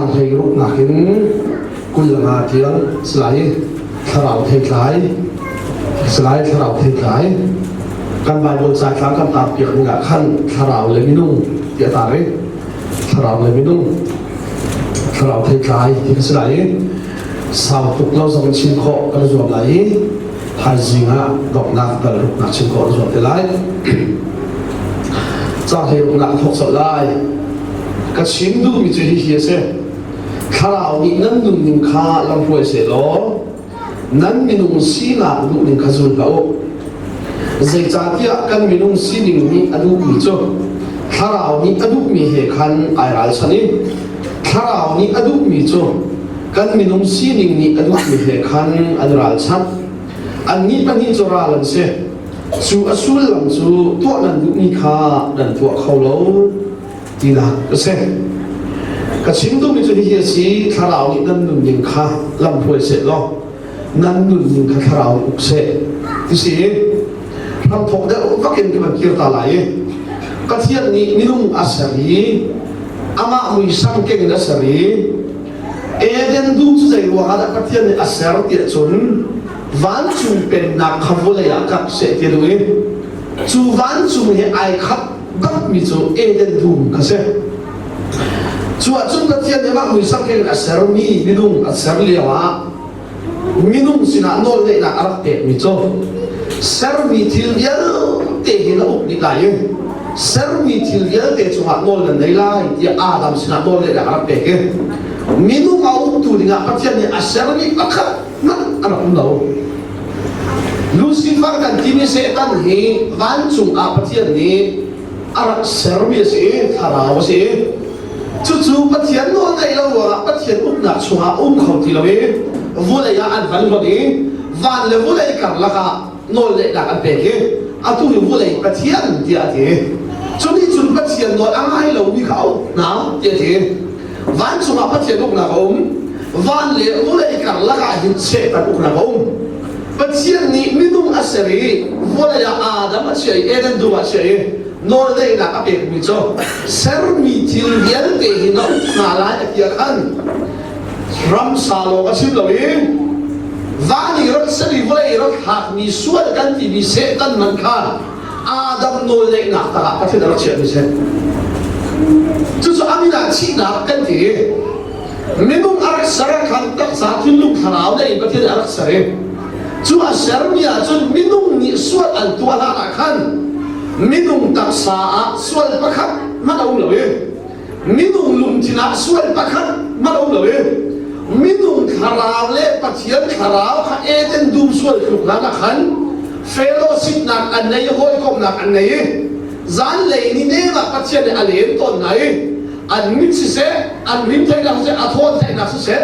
Caang 16nak in 25 tiang si lai i thlarau theitlai si lai. Thlarau theitlai kan Baibal caitlang kan tarpiak ning ah khan thlarau le minung ti a tar i thlarau le minung, thlarau theitlai ti ka si lai i sau tuk lo zong in chim khawh kan zuam lai i thaizing ah donghnak dal ruknak chim khawh kan zuam te lai. Caang 16nak thawk colh lai. Ka chim duhmi cu hihi a si: Thlarau nih nan nunning kha lamhruai sehlaw nan minung sinak duhning kha zul hlah u. Zeicahtiah kan minung sining nih a duhmi cu thlarau nih a duhmi he khan ai ralchanh i thlarau nih a duhmi cu kan minung sining nih a duhmi he khan an ralchanh. Annih pahnih cu ral an si. Cu a sullam cu tuah nan duhmi kha nan tuah kho lo tinak a si. Ka chim duhmi cu hihi a si: thlarau nih nan nunning kha lamhruai seh law nan nunning kha thlarau nih uk seh ti si. Hramthawk deuh vak in ka van kir ta lai i Pathian nih minung a ser i amah muisam keng in a ser i Eden dum cu zei ruangah dah Pathian nih a ser tiah cun vancung pennak kha vawlei ah kap seh ti a duh i cu vancung he ai khat bakmi cu Eden dum kha si. Cu ahcun Pathian nih amah muisam keng in a sermi minung a ser lio ah minung sinah nawlngeihnak a rak pekmi cu sermi thil vialte hi na uk dih lai i sermi thil vialte cungah nawl nan nei lai tiah Adam sinah nawlngeihnak a rak pek i minung a uktu dingah Pathian nih a sermi pakhat hmanh a rak um lo. Lucifer kan timi Satan hi vancung ah Pathian nih a rak sermi a si i thlarau a si i cucu Pathian nawl ngaih lo ruangah Pathian uknak chungah um kho ti lo i vulei ah an van hlonh i van le vulei karlak ah nawlngeihnak an pek i atu hi vulei pathian tiah a ti. Cu nih cun Pathian nawl a ngai lomi kha a uk hna tiah a ti. Vancung ah Pathian uknak a um, van le vulei karlak ah hin Satan uknak a um. Pathian nih minung a ser i vawlei ah Adam a chiah i Eden dum ah a chiah i nawlngeihnak a pekmi cu sermi thil vialte hi na uk hna lai a ti ah khan ramsa lawng a chim lo i van i rat ser i vawlei rat thlakmi sual kan timi Satan man kha Adam nawlngeihnak tangah Pathian a rak chiahmi si. Cucu a min ah thihnak kan ti. Minung a rak ser ah khan taksa thinlung thlarau lei in Pathian a rak ser i cu a sermi ahcun minung nih sual an tuah hlan ah khan minung taksa ah sual pakhat hmanh a um lo i minung lungthin ah sual pakhat hmanh a um lo i minung thlarau le Pathian thlarau kha Eden dum sual tluk hlan ah khan fellowship nak an nei, hawikomhnak an nei i zanlei ni nem ah Pathian nih a len tawn hna i an mit siseh, an rim theihnak siseh, a thawn theihnak siseh,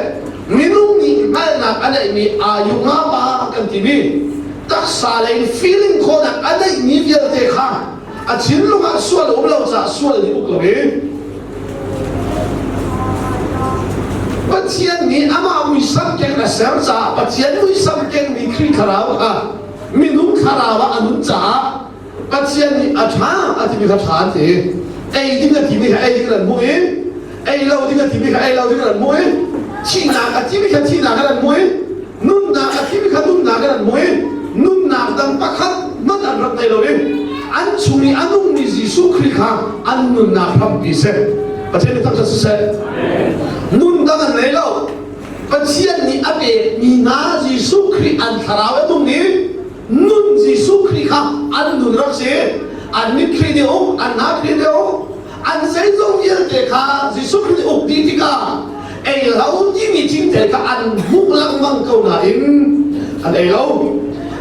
minung nih hngalhnak a neihmi ayu nga pa kan timi taksa lei feeling khawhnak a neihmi vialte kha a thinlung ah sual a um lo caah sual nih uk lo i Pathian nih amah muisam keng a ser caah Pathian muisam kengmi Khrih thlarau kha minung thlarau ah a nun caah Pathian nih a ṭha a timi kha ṭha an ti. Ei ding a timi kha ei ding an hmuh i ei lo ding a timi kha ei lo ding an hmuh i thihnak a timi kha thihnak an hmuh i nunnak a timi kha nunnak an hmuh i nunnak dang pakhat hmanh an rak nei lo i an chung i a nungmi Jesuh Khrih kha an nunnak hrampi si. Pathian nih thangṭhat siseh. Nun dang an nei lo. Pathian nih a pekmi hna Jesuh Khrih an thlarau a nung i Nun Jesuh Khrih kha an nun rak si. An mit Khrih nih uk, an hna Khrih nih uk, an zeizong vialte kha Jesuh Khrih nih uk dih tikah ei lo timi thingthei kha an hmuh lengmang ko nain an ei lo.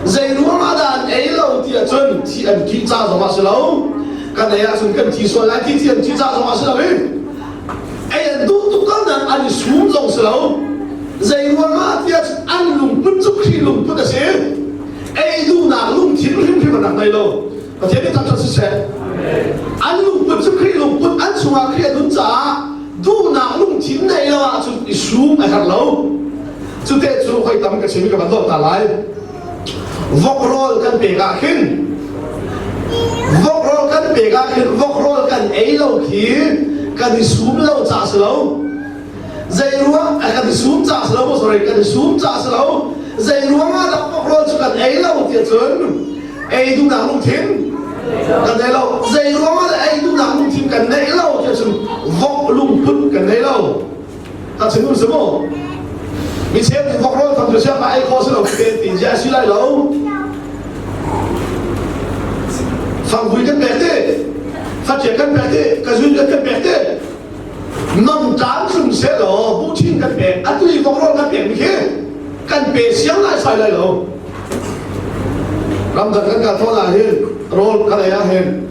Zei ruang ah dah an ei lo ti ahcun thi an ṭih ca zong ah si lo. Kan ei ahcun kan thi sual lai ti thi an ṭih ca zong ah si lo i ei an duh tuk ko nain an i sum zong si lo. Zei ruangah tiah an lungput cu Khrih lungput a si. Ei duhnak lungthin hrimhrim an rak ngei lo. Pathian nih thangṭhat siseh. An lungput cu Khrih lungput, an chungah Khrih a nun caah duhnak lungthin neih lo ahcun i sum a herh lo. Cute cu hoi tam ka chim i ka van dawt ta lai. Vok rawl kan pek ah khin vok rawl kan pek ah khin vok rawl kan ei lo khi kan i sum lo caah si lo. Zei ruang kan i sum ca si lo sorry kan i sum ca si lo. Zei ruang ah dah vok rawl cu kan ei lo tiah cun ei duhnak lungthin kan nei lo. Zei ruang ah dah ei duhnak lungthin kan neih lo tiah cun vok lungput kan nei lo. Ta chim um si mu. Mi cheu nih vok rawl tham cu siangpa ei khawh si lo ti ti zia si lai lo. Fangvui kan pek ti, facia kan pek ti, kazun kan pek ti. Namṭaan tlung sehlaw buṭhin kan pek, atu i vok rawl kan pekmi khi kan pe siang lai sai lai lo. Ramdang kan kal tawn ah hin rawl kan ei ah hin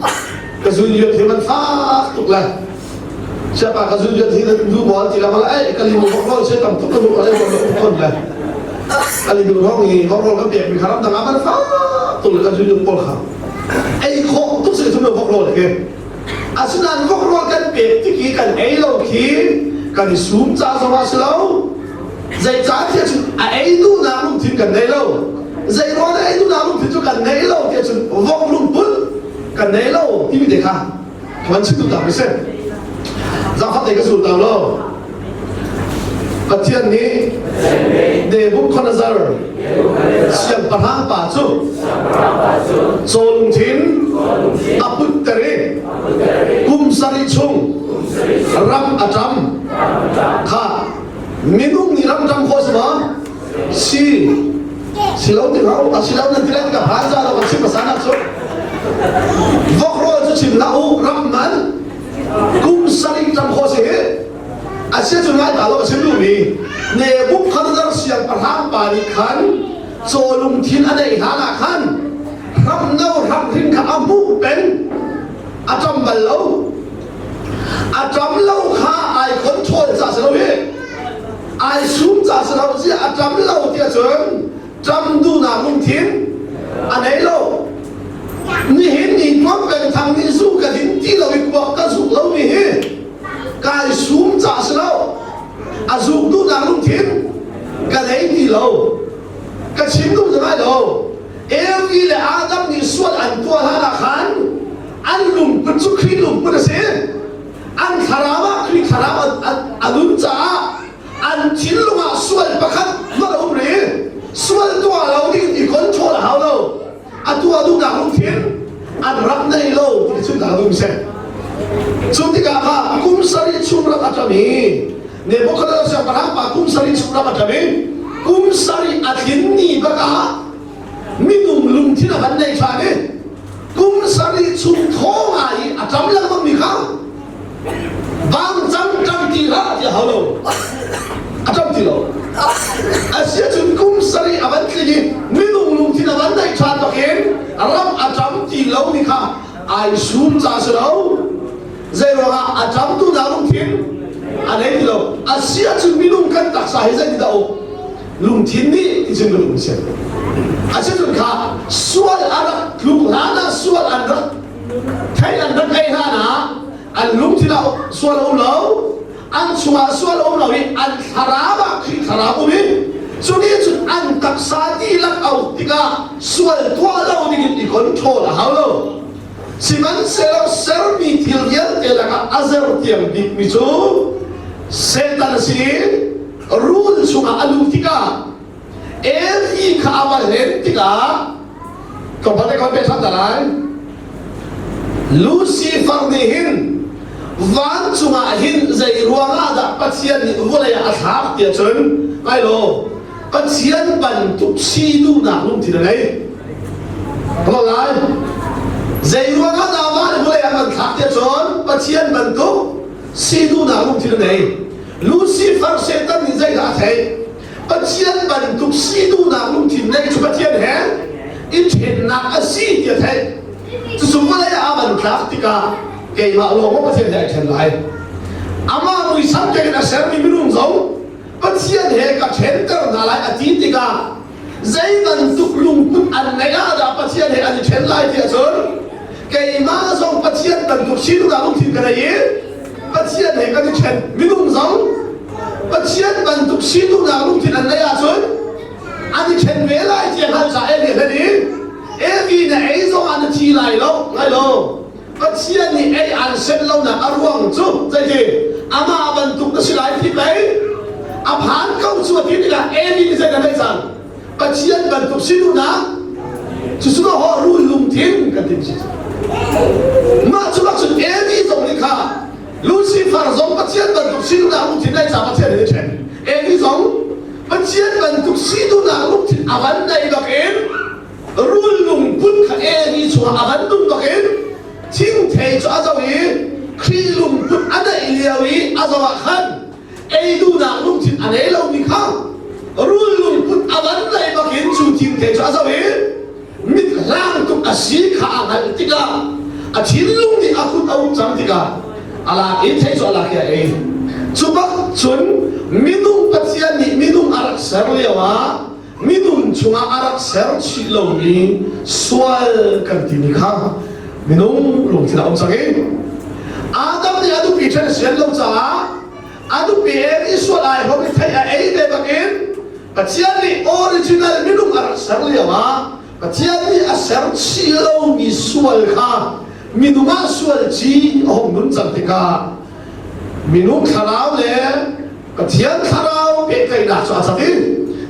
ka zun yot hi man fak tuk le siapa ka zun yot hi nu maw ti la mala ei ka limu vok rawl se tam tuk ka nu alai vok rawl ton le ka limu rong i vok rawl kan pek mi kha ramdang ah man fak tuk le ka zun yot pawl kha ei khawh tuk se thum vok rawl khi Asinain vok kan pek tik i kan ei lo khi kan i sum ca zong ah si lo. Zeicahtiah cun a ei duhnak lungthin kan nei lo. Zei ruang dah ei duhnak lungthin cu kan nei lo tiah cun vok lungput kan nei lo timi te kha kan chim duh tak mi si. Zaangfah te ka zul ta lo. Pathian nih Nebuchadnezzar siangpahrang pa cu caw lungthin a putter i kum sarih chung ram a ṭam kha minung nih ram ṭam khawh si maw? Si si lo ti hau a si lo nan ti lai ka phan za lo kan chim hmasa nak cu vok rawl cu chim hlah u ram man kum sarih ṭam khawh si hi Asia cu ngai ta lo a chim duhmi Nebuchadnezzar siangpahrang pa nih khan caw lungthin a neih hlan ah khan hramno hramhring kha a hmuh peng a ṭam bal lo a ṭam lo kha ai control ca si lo hi ai sum ca si lo ziah a ṭam lo tiah cun ṭam duhnak lungthin a nei lo nihin ni tuak peng thang nih zu ka din ti lo i kuak ka zuk lo mi hi kai sum ca si lo a zuk duhnak lungthin ka nei ti lo ka chim duh lai lo Evi le Adam nih sual an tuah hlan ah khan an lungput cu Khrih lungput a si an thlarau ah Khrih thlarau a nun caah an thinlung ah sual pakhat hmanh a um rih sual tuah lo ding i control a hau lo a tuah duhnak lungthin an rak nei lo ti cu dah dum seh cu tikah kha kum sarih chung rak a ṭam i Nebuchadnezzar siangpahrang pa kum sarih chung rak a ṭam i kum sarih a tlin ni bak ah minung lungthin a van nei ṭhan i kum sarih chung thaw ngai i a ṭam lengmang mi kha Vang cang ṭam ti hlah ti hau lo. A ṭam ti lo. Asiahcun kum sarih a van tling i minung lungthin a van neih ṭhan bakin ram a ṭam ti lomi kha ai sum ca si lo. Zei ruangah a ṭamtu hna lungthin a nei ti lo. Asiahcun minung kan taksa hi zeitindah uk? Lungthin nih ti cun ka lung si. Asiahcun kha sual a rak tluk hlan ah sual an rak Thei an rak ei hlan ah an lungthin ah sual a um lo, an chungah sual a um lo i an thlarau ah Khrih thlarau um i cu nih cun an taksa dihlak a uk tikah sual tuah lo dingin i control a hau lo. Sihmanhsehlaw sermi thil vialte lakah a zertiang bikmi cu Satan a si i rul chungah a luh tikah Eli kha a va hlen tikah tlawmpal te kan pe ṭhan ta lai. Lucifer nih hin vancung ah hin zei ruangah dah Pathian nih vawlei ah a thlak tiah cun ngai law Pathian bantuk si duhnak lungthin a ngei. Ka lai. Zei ruangah dah van vawlei ah kan thlak tiah cun Pathian bantuk si duhnak lungthin a ngei. Lucifer Satan nih zeidah a theih? Pathian bantuk si duhnak lungthin neih cu Pathian he i ṭhennak a si ti a theih. Cucu vawlei ah a van tlak tikah keimah lawng maw Pathian he ai ṭhen lai. Amah muisam tein a sermi minung zong Pathian he ka ṭhenter hna lai a ti tikah zei bantuk lungput an ngeih ah dah Pathian he an i ṭhen lai ti ahcun keimah zong Pathian bantuk si duhnak lungthin ka nei i Pathian he kan i ṭhen minung zong Pathian bantuk si duhnak lungthin an neih ahcun an i ṭhen ve lai ti a hngalh caah Eli a hlen i Evi na ei zong ah na thi lai lo lai lo Pathian nih ei an senh lonak a ruang cu zeiti amah bantuk na si lai ti pei. A phan ko cu a ti tikah Evi nih zei dah neih cang? Pathian bantuk si duhnak cucu ka hawh rul lungthin kan ti si. Mah cu bak cun Evi zong nih kha Lucifer zong Pathian bantuk si duhnak lungthin nei ca Pathian nih a ṭhen. Evi zong Pathian bantuk si duhnak lungthin a van nei bakin rul lungput kha Evi chungah a van dum bakin thingthei cu a zoh i Khrih lungput a neih lio i a zoh ah khan ei duhnak lungthin a nei lomi kha rul lungput a van nei bakin cu thingthei cu a zoh i mit hlang tuk a si kha a hngalh tikah a thinlung nih a kut a uk cang tikah a lak i thei cu a lak i a ei. Cu bak cun minung Pathian nih minung a rak ser lio ah minung chungah a rak ser chih lomi sual kan timi kha minung lungthin a um cang i Adam nih a nupi ṭhen a sian lo caah a nupi he i sual ai hom i thei a ei ve bakin Pathian nih original minung a rak ser lio ah Pathian nih a ser chih lomi sual kha minung ah sual ci a hung nun cang tikah minung thlarau le Pathian thlarau pehtlaihnak cu a cak i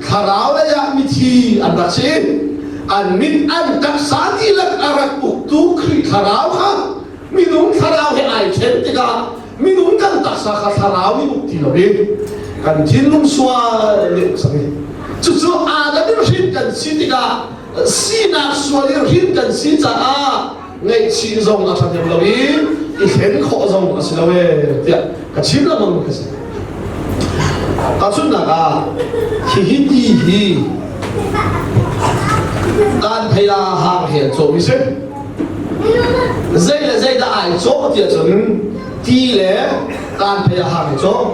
thlarau lei ah mithi an rak si. An mit an taksa dihlak a rak uktu Khrih thlarau kha minung thlarau he ai ṭhen tikah minung kan taksa kha thlarau nih uk ti loin kan thinlung sual nih uk cang i cucu Adam in hrin kan si tikah sinak sual in hrin kan si caah ngaihchih zong a ṭhahnem lo i i thlen khawh zong a si lo ee tiah ka chim lengmang ka si. Tahchunhnak ah hihi ti hi kaan phei ah hang he an cawhmi si. Zei le zei dah ai cawh tiah cun ti le kaan phei ah hang he cawh.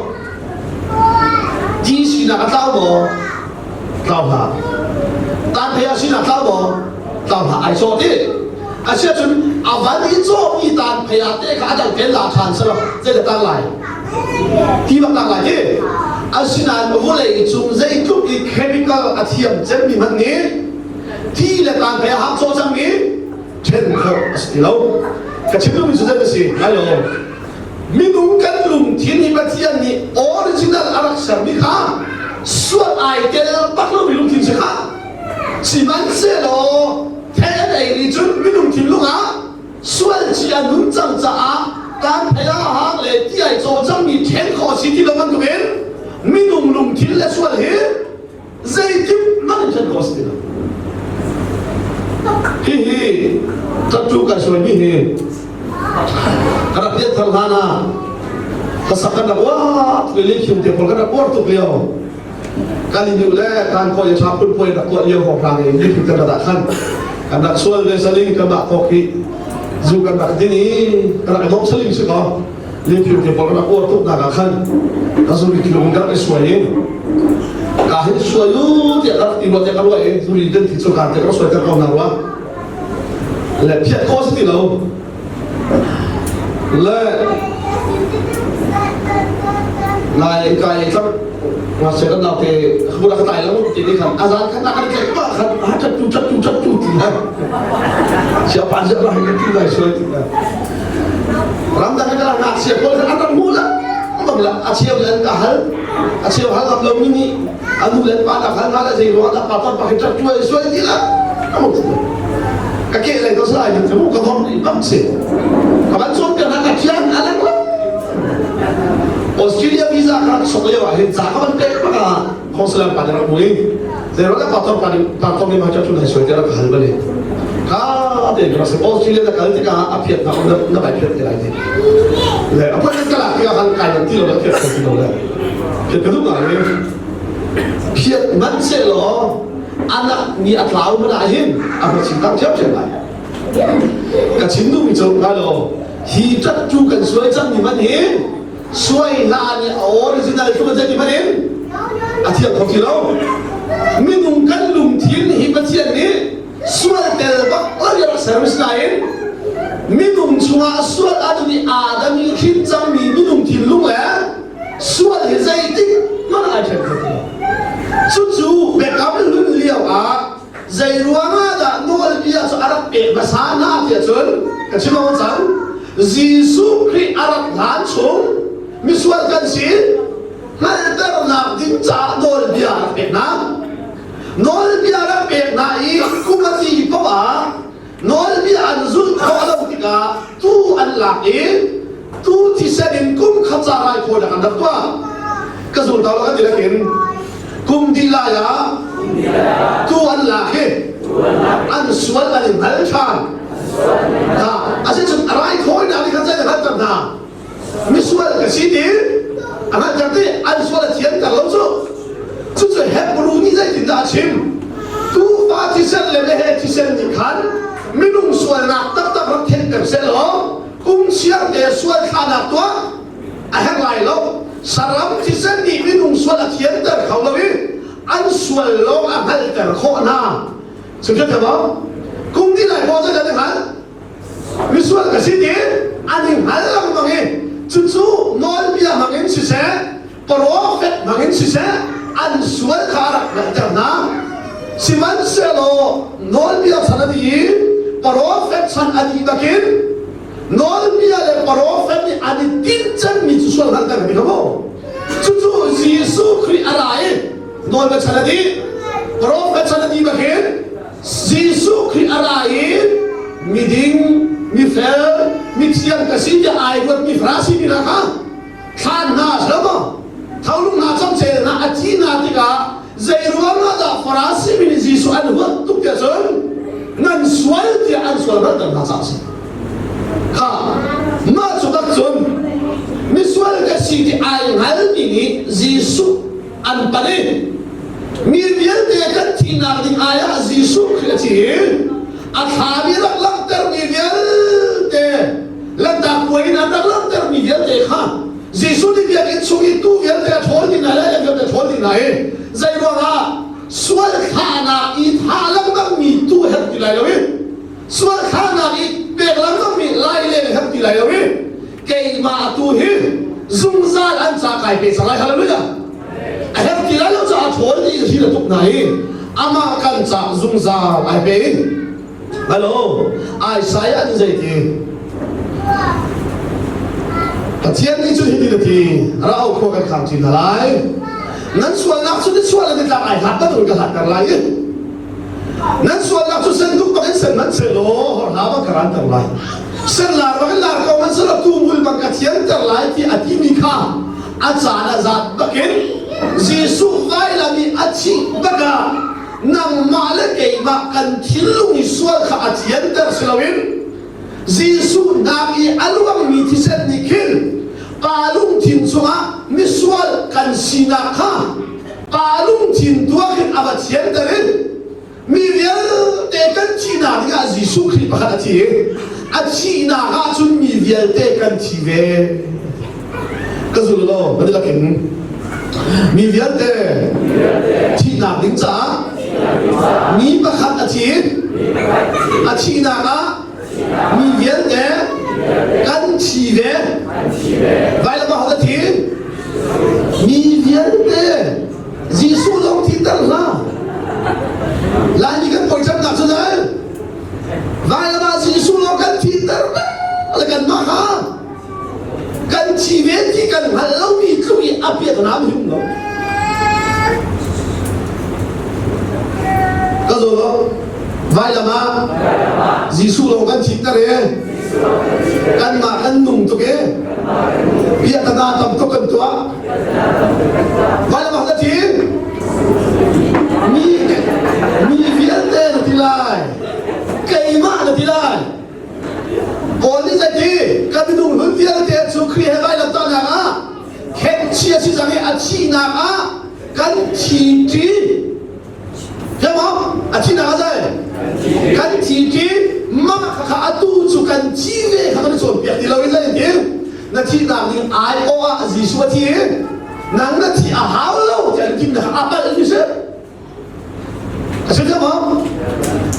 Ti sinak a tlau maw? Tlau hlah. Kaan phei ah sinak tlau maw? Tlau hlah ai cawh ti. Asiahcun a van i cawhmi taan phei ah te kha a dang ken la ṭhan selaw zei dah tang lai? Ti bak tang lai ti. Asinain vawlei cung zeitluk i chemical a thiam cemmi hmanh nih ti le taan phei a hak cawh cangmi ṭhen khawh a si ti lo. Ka chim duhmi cu zei a si? Ngai lo. Minung kan lungthin hi Pathian nih original a rak sermi kha sual ai tel bak lomi lungthin si kha. Sihmanhsehlaw thei an ei nih cun minung thinlung ah sual ci a nun cang caah kan thei a hang le ti ai caw cangmi ṭhen khawh a si ti lo bantukin minung lungthin le sual hi zeitin hmanh in ṭhen khawh a si ti lo. Hihi tattoo kan suaimi hi ka rak pian thar hlan ah hlasak kan rak uar tuk i lihkhim te pawl kan rak uar tuk lio kan i duh le kan kawi ṭha phunphuai rak tuah lio hrawnghrang i lihkhim kan rat ah khan kan rak sual ve saling kan mah tawk hi zu kan rak din i kan rak i dawm saling si kaw lihkhim te pawl kan rak uar tuk nak ah khan ka zuri thilung kan rak i suai i ka hin suai u tiah ka rak ti rua tiah ka ruah i zuri den thi cu ka te ka rak suai ter ko na rua le phiat khawh si ti lo le nai kai tlang ngakchia kan naute khula ka tai lo ti ni khan azan khan na kan tlaih pa khan ha chat tu chat tu chat tu ti ha sia pan sia ra hin ti lai soi ti na ramdang kan ngakchia pawl khan an rak hmu la bang la a cheu le an ka hal a cheu hal ngam lo mi nih a nu le pa dah hal hna le zei ruang dah pa tor pa khi chat tu ai soi ti la ka ke lei to sai ning cu ka vom ni bang si ka van cawn piak ka thian a lang lo Australia visa ka rak sok lio ah hin ca ka van pek bak ah consular pa nih rak mui zei ruang dah pa tor pa nih pa tor nih ma cha tu nai soi te rak hal bale ka te ka rak Australia na kal tikah a phiat na na na bai phiat te lai ti le a phan ka lak tikah khan kai ti lo la phiat ti lo le phiat ka duh ngai phiat man se law anak ni a tlau hmanh ah hin a va chim tak ṭhiamṭhiam lai. Ka chim duhmi cu hnga lo hi ṭattu kan suai cangmi hmanh hi suai hlan i a original tluk an ti hmanh in a thiang kho ti lo. Minung kan lungthin hi Pathian nih sual tel bak lo i rak ser nain minung chungah sual a dun i Adam i hrin cangmi minung thinlung le sual hi zeitik hmanh ai ṭhen kho ti lo. Cucu biakam hlun lio ah zei ruangah dah nawlbia cu a rak pek hmasa hna tiah cun ka chim awk cang. Jesuh Khrih a rak hlan chung misual kan si hngalhternak ding. chim caah nawlbia a rak pek hna. Nawlbia rak pek hna i kum a ti paoh ah nawlbia an zulh khawh lo tikah tuu an lak i tuu thisen in kum khat ca raithawinak an rak tuah. Ka zul ta lo kan ti lakin kum dih lai ah tuu an lak i an sual an i hngal ṭhan. Ha, asicun raithawinak nih khan zei a hngalhter hna? Misual ka si ti a hngalhter ti an sual a thianter lo cu. Cucu Hebrew nih zeitindah a chim? Tuufa thisen le meheh thisen nih khan minung sualnak taktak rak thenhter sehlaw kum chiarte sual thlahnak tuah a herh lai lo. Saram thisen nih minung sual a thianter kho lo i an sual lawng a hngalhter khawh hna. Sungkhat maw? Kum dih lai maw zeidah na hngalh? Misual ka si ti an i hngal lengmang i cucu nawlbia hmangin siseh, profet hmangin siseh, an sual kha a rak hngalhter hna. Sihmanhsehlaw nawlbia chan a dih i profet chan a dih bakin nawlbia le profet nih an i tinh cemmi cu sual hngalhter a si lo maw? Cucu Jesuh Khrih a ra i nawlbia chan a dih, profet chan a dih bakin Jesuh Khrih a ra i miding, mifel, mithiang ka si tiah ai ruatmi Farasi mi hna kha thlan hna a si lo maw? Tholung hna cangcel hna a thi hna tikah zei ruangah dah Farasi mi nih Jesuh an huat tuk tiah cun nan sual tiah an sual hngalhter hna caah a si. Kha mah cu tak cun misual ka si ti ai hngalmi nih Jesuh an pal i mi vialte kan thihnak ding ai ah Jesuh Khrih a thi i a thlami rak langhtermi vialte lanhtak puai in an rak langhtermi vialte kha Jesuh nih biakinn chung i tuu vialte a ṭhawl dih hna le vialte a ṭhawl dih hna i zei ruangah sual thlahnak i thah lengmangmi tuu herh ti lai lo i sual thlahnak i pek lengmangmi lai le herh ti lai lo i keimah tu hi zungzal an ca kai pe cang lai hallelujah a herh ti lai lo caah ṭhawl nih hi na tuk hna i amah kan ca zungzal ai pe hello Isaiah nih zei ti Pathian nih cun hitin a ti ra au khua kan khang chin hna lai nan sualnak cu ni sual an i tlak ai hlat bantuk ka hlatter lai i Nan sualnak cu senduk bangin sen hmanhsehlaw horha bang ka ranter lai. Senlar bangin lar ko hmanhsehlaw tuuhmul bang ka thianter lai ti a timi kha a caan a zat bakin Jesuh vailam i a thih bakah nangmah le keimah kan thinlung i sual kha a thianter si loin Jesuh hnak i a luangmi thisen nih khin pa lungthin chungah misual kan sinak kha pa lungthin tuah khin a va thianter in mi vialte kan thihnak dingah Jesuh Khrih pakhat a thi i a thihnak ah cun mi vialte kan thi ve ka zul law kan lakin mi vialte thihnak ding caah mi pakhat a thi a thihnak ah mi vialte kan thi ve vailam ah a thi mi vialte Jesuh lawng thiter hlah Laimi kan poicamnak cu dai vailam ah Jesuh lawng kan thiter le kan mah kha kan thi ve ti kan hngalh lomi tluk i a piat nam him lo ka zo lo vailam ah Jesuh lawng kan thiter e kanmah kan nung tuk e piahtana tam tuk kan tuah vailam ah na thi mi mi vialte na ti lai keimah na ti lai Paul nih zeiti kan minung hlun vialte cu Khrih he vailamtahnak ah khenhchih a si cang i a thihnak ah kan thi ṭi. Hiamaw a thihnak ah zei? Kan thi ṭi. Mah kha atu cu kan thi ve kha kan i cawnpiak ti lo in zei ti? Na thihnak ding aiawh ah Jesuh a thi i nang na thi a hau lo tiah an timnak a palh mi si. A si maw?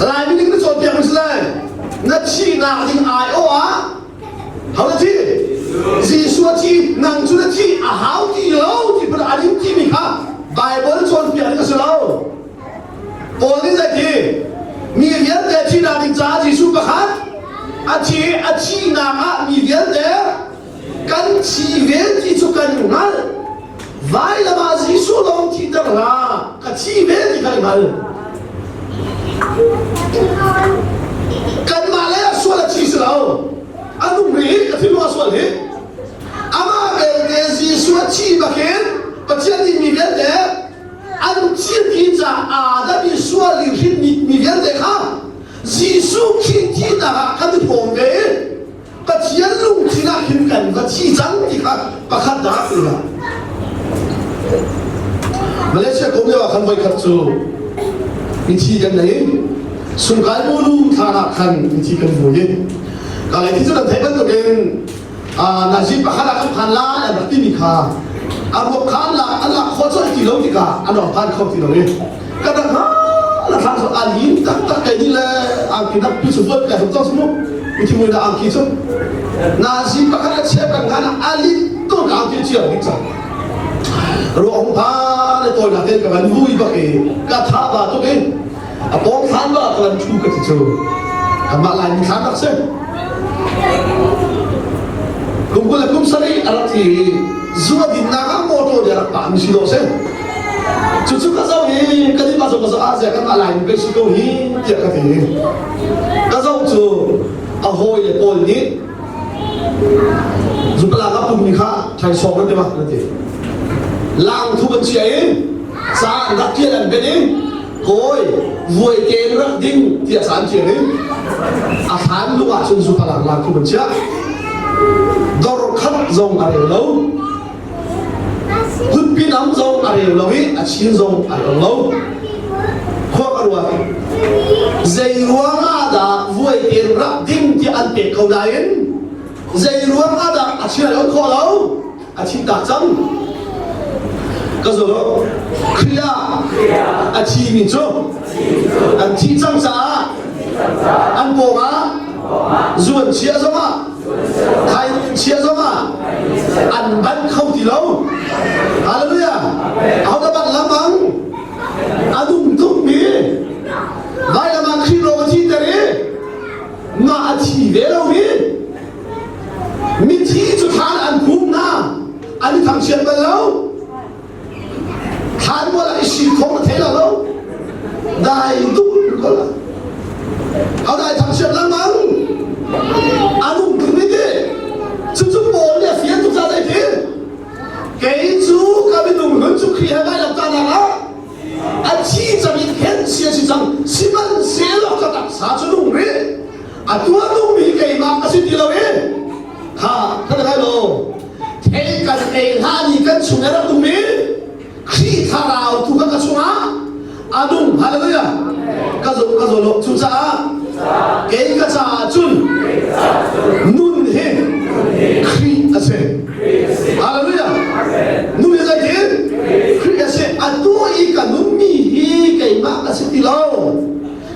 Laimi ning na cawnpiak mi si lai. Na thihnak ding aiawh ah ho na thi? Jesuh a thi, nang cu na thi a hau ti lo ti phun an in timi kha Bible cawnpiak ding a si lo. Paul nih zei ti? Mi vialte thihnak ding caah Jesuh pakhat a thi a thihnak ah mi vialte kan thi ve ti cu kan hngalh. Vailam ah Jesuh. Jesuh lawng thihter hlah, ka thi ve ti kha i hngal. Kanmah le a sual a thi si lo. A nung rih, ka thinlung a sual hi. Amah belte Jesuh a thi bakin Pathian nih mi vialte an thilti caah Adam i sual i hrinmi mi vialte kha Jesuh Khrih thihnak ah kan i phawm ve i Pathian lungthin ah hin kan va thi cang ti kha pakhat dah ti hlah. Malaysia kum lio ah khan voikhat cu mithi kan nei sungkai mulu thlan ah khan mithi kan vui i ka lei thi cu kan theih bantukin nazi pakhat ah kan phan lai an rak timi kha a ruak kha an lak an lak khawh colh ti lo tikah an rak phan kho ti lo i ka rak ha la thlang so a lin taktak kai ni le angki nak pi su buat ka hum cang mu mithi mui na angki cu nazi pakhat a chia kan ngan a lin to ka angki chia ding cang ruak hung pha le tawi na ten ka van vui bak i ka tha ba tuk i a pawng thlan ba ka lan thu ka ti cu kanmah Laimi thlan rak si kum 20 le kum sarih a rak thi i zu a dinnak ah motor nih a rak pah mi si dawh si cucu ka zoh i kan nih zoh ka zoh ah zia kanmah Laimi pei si ko hi tiah ka ti ka zoh cu a hawi le pawl nih zupalak a pummi kha thaisawng an ti ma an ti lang thu an chia i ca an rak tial an ben i Kawi, vuai tein rak ding tiah ca an ṭial i a thlan lung ah cun zupalang lak khum an chiah. Dor khat zong a rel lo. Kutpi nam zong a rel lo i a chin zong a rel lo. Khua ka ruat. Zei ruang ah dah vuai tein rak ding tiah an pek ko nain zei ruang ah dah a chia lo khawh lo? A thihtak cang. Ka zul Khrih ah a thimi cu an thih cang caah an pawngah zu an chia zongah thai chia zongah an ban kho ti lo. Hallelujah. Ahodah ban lamang a nung tukmi vailam ah Khrih lawng a thiter i mah a thi ve lomi Mithi cu thlan an phum hna, an i thangchiat bal lo. Thlan mual ah i si thawng na thei lo lo. Dai duh ko la. Au dai thangchiat lengmang. An um tuk ni ti. Cucu Paul nih a fian tuk ca zei ti. Kei cu ka minung nun cu Khrih he vailam tahnak ah a thi cang in khen si a si cang. Sihmanhsehlaw ka taksa cu nung rih. A tuah dungmi keimah a si ti lo i kha kan lai lo thei kan ei hlan i kan chung i rak ummi Khrih thlarau tu kha ka chungah a nung hallelujah ka zo ka zo lo cucaah kei ka caah cun nun hi Khrih a si hallelujah nun hi zeitin Khrih a si atu i ka nunmi hi keimah ka si ti lo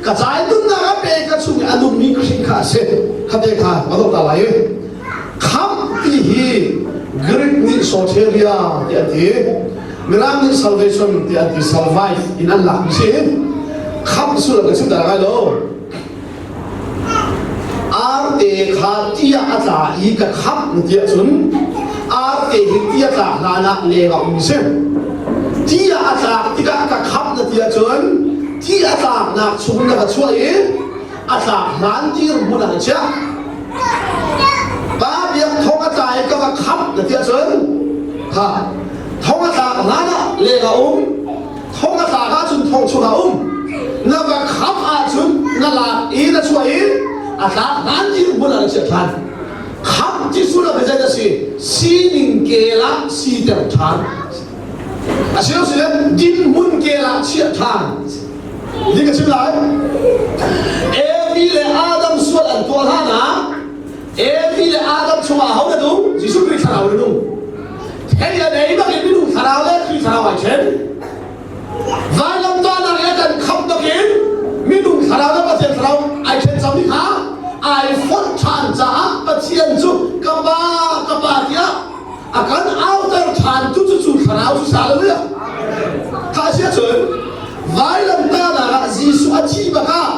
Ka cai nunnak a pe ka chung i a nungmi Khrih kha a si. Khate kha ka dawt ta lai. Khamh ti hi Greek nih soteria ti an ti. Mirang nih salvation ti an ti survive in an lak mi si. Khamh sullam ka chim ta lai lo. Arte kha tia a tla i ka khamh na ti ahcun arte hi tia tlak hlan ah leng ah um si. Tia a tlak tikah ka khamh na ti ahcun ti a tlaknak chung na va chuah i a tlak hlan dirhmun ah na chiah. Pa biak thong a tla i ka va khamh na ti ahcun kha thong a tlak hlan ah leng ah um thong a tlak ahcun thong chungah um na va khamh ahcun na lak i na chuah i a tlak hlan dirhmun ah na chiah ṭhan khamh ti sullam hi zei a si sining kel ah siter ṭhan a si lo si le dinhmun kel ah chiah ṭhan ni ka chim lai Evi le Adam sual an tuah hlan ah Evi le Adam chungah ho na nung Jesuh Khrih thlarau na nung Thei a nei bak in minung thlarau le Khrih thlarau ai ṭhen. Vailamtahnak le kan khamh bakin minung thlarau le Pathian thlarau ai ṭhen cangmi kha ai fonh ṭhan caah Pathian cu ka pa ka pa tiah a kan auter ṭhan tu cu cu thlarau cu hallelujah. Kha si ahcun vailamtahnak ah Jesuh a thi bak ah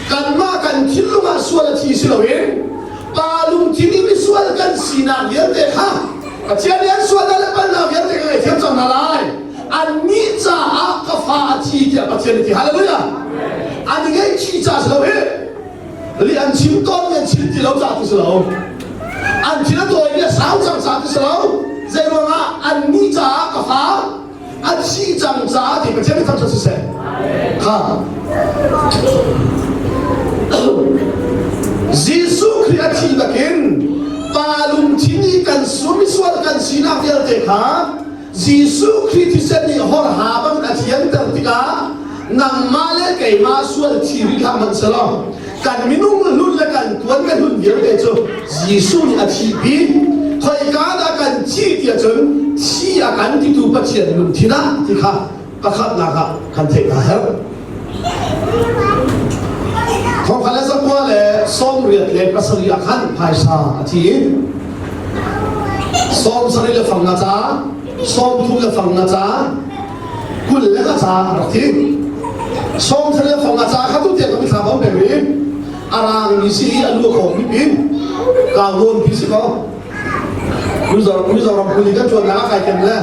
Kanmah kan thinlung ah sual a thi si loin pa lungthin i misual kan sinak vialte kha Pathian nih an sualnak le palhnak vialte ka ngaihthiam cang hna lai. An thi tiah Pathian nih ti. Hallelujah! An i ngaihchih ca si lo hi. Li an chim tawn mi an chim ti lo ca ti si lo. An thil a tawi mi a sau cang ca ti si lo. Zei ruangah an nih caah ka fa a thi cang caah ti Pathian nih thangṭhat siseh. Kha. Jesuh Khrih a thi nakin pa lungthin i kan misual kan sinak vialte kha Jesuh Khrih thisen nih horha bangin a thianter tikah nangmah le keimah sual thi rih hlah hmanh selaw kan minung hlun le kan tuan kan hlun vialte cu Jesuh nih a thihpi. Khoika dah kan thi tiah cun thi a kan titu Pathian lungthin ah ti kha pakhatnak ah kan theih a herh. Thongkhat le zakua le 87 ah khan phaisa a thi i 70 le fang nga ca, 30 le fang nga ca, 20 le nga ca a rak thi. 70 le fang nga ca kha tu tiang ka mithla bang peng i a rang mi si i a lu a khawng mi pi kau nawn pi si ko. Mizoram kuli kan ṭuannak ah kai kem le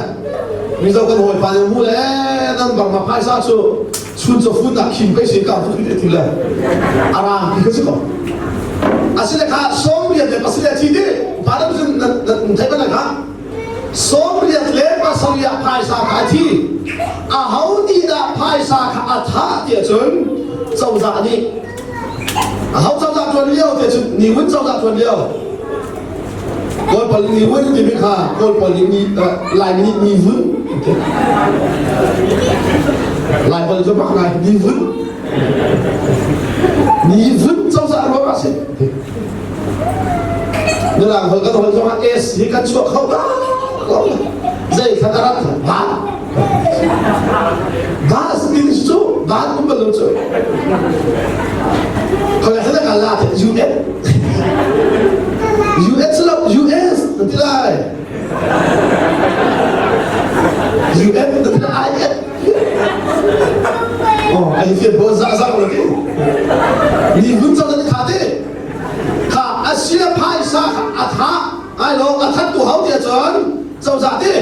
Mizo kan hawipa nih mu le nan Burma phaisa cu chun chawfun nak khim pei si ka fu ti le a rang ti kha si ko. Asile kha 87 a thi ti pa lam cun nan thei bal kha 87 ah phaisa kha a thi. A ho nih dah phaisa kha a thah tiah cun cozah nih a ho cozah ṭuan lio tiah cun Ni Win cozah ṭuan lio Kawl pawl nih ni vun timi kha Kawl pawl nih ni Laimi nih ni vun Lai pawl cu bak ngai ni vun ni vun cozah ruang ah si Mirang holh kan holh zongah S hi kan chuah kho ba zei kha ka rat ba ba ti cu ba um bal lo cu Khoi hana ka la te UN US lo US na ti lai UN na ti lai IN Oh ai fian bo za za lo ti ni hun chang na kha te kha asia phaisa kha atha ai lo athat tu hau tia chon cozah ti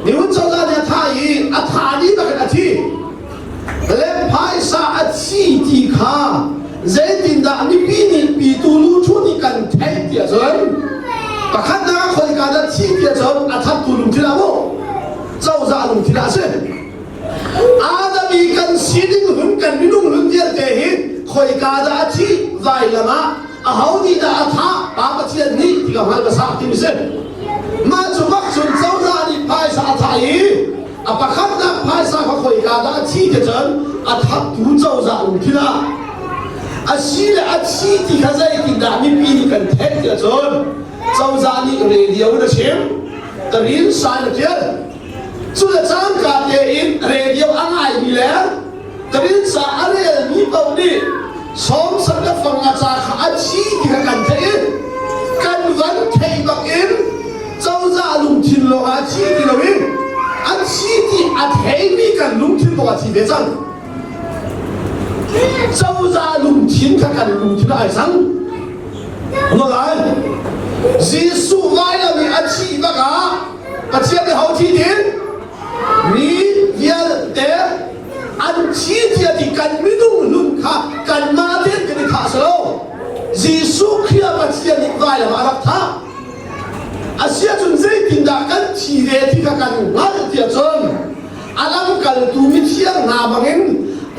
ni hun cozah nih a tha i a tha ni bakin a thi Le phaisa a thi ti kha zeitindah mipi nih pitu lu thu nih kan theih tiah cun pakhatnak ah khoika dah thi tiah cun a thattu lungthin ah mu cozah lungthin ah a si. Adam i kan sining hlun kan minung hlun vialte hi khoika dah a thi vailam ah aho nih dah a thah Pa Pathian nih ti ka hngal hmasa timi si. Mah cu bak cun cozah nih phaisa a thah i A pakhatnak phaisa kha khoika dah a thi te cun a thattu cozah lungthin ah a si le a thi ti kha zeitindah mipi nih kan theih tiah cun cozah nih radio in a chim tarin sai na tial cu le cangka tein radio a ngaimi le tarin sa a relmi paoh nih sawmsat le fang a ca kha a thi ti kha kan theih i kan van theih bak in cozah lungthin lawng ah a thi ti loin a thi ti a theimi kan lungthin lawng a thi ve cang. Cozah lungthin kha kan lungthin ai cang. Lai Jesuh vailam i a thih bak ah Pathian nih ho thi tin mi vialte an thi tiah ti kan minung hlun kha kanmah tein kan i thah si lo. Jesuh Khrih ah Pathian nih vailam ah a rak thah. Asiahcun zeitindah kan thi ve ti kha kan hngalh tiah cun a lamkaltu mithiang hna bangin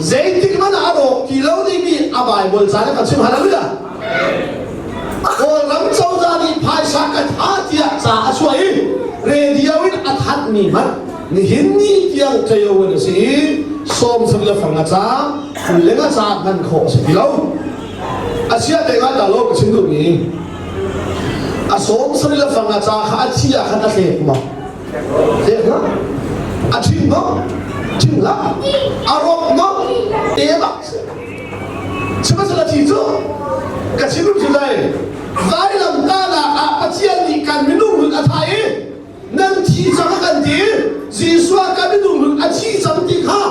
zeitik hmanh ah a rawk ti lo dingmi a Baibal ca nih kan chim. Hallelujah! Kawlram cozah nih phaisa ka tha tiah ca a chuah i radio in a thanhmi hmanh nihin ni tiang ṭaio in a si i sawm le fang a ca 20 le nga ca hman khawh a si ti lo. Asiah te nga ta lo ka chim duhmi a 70 le fang a ca kha a thi ah khan a hlek maw hlek hlah a ṭhing maw ṭhing hlah a rawk maw te bak sihmanhsehlaw thi cu ka chim cu dai vailam tahnak ah Pathian nih kan minung nun a thah i nan thi cang a kan ti Jesuh ah kan minung nun a thi cang ti kha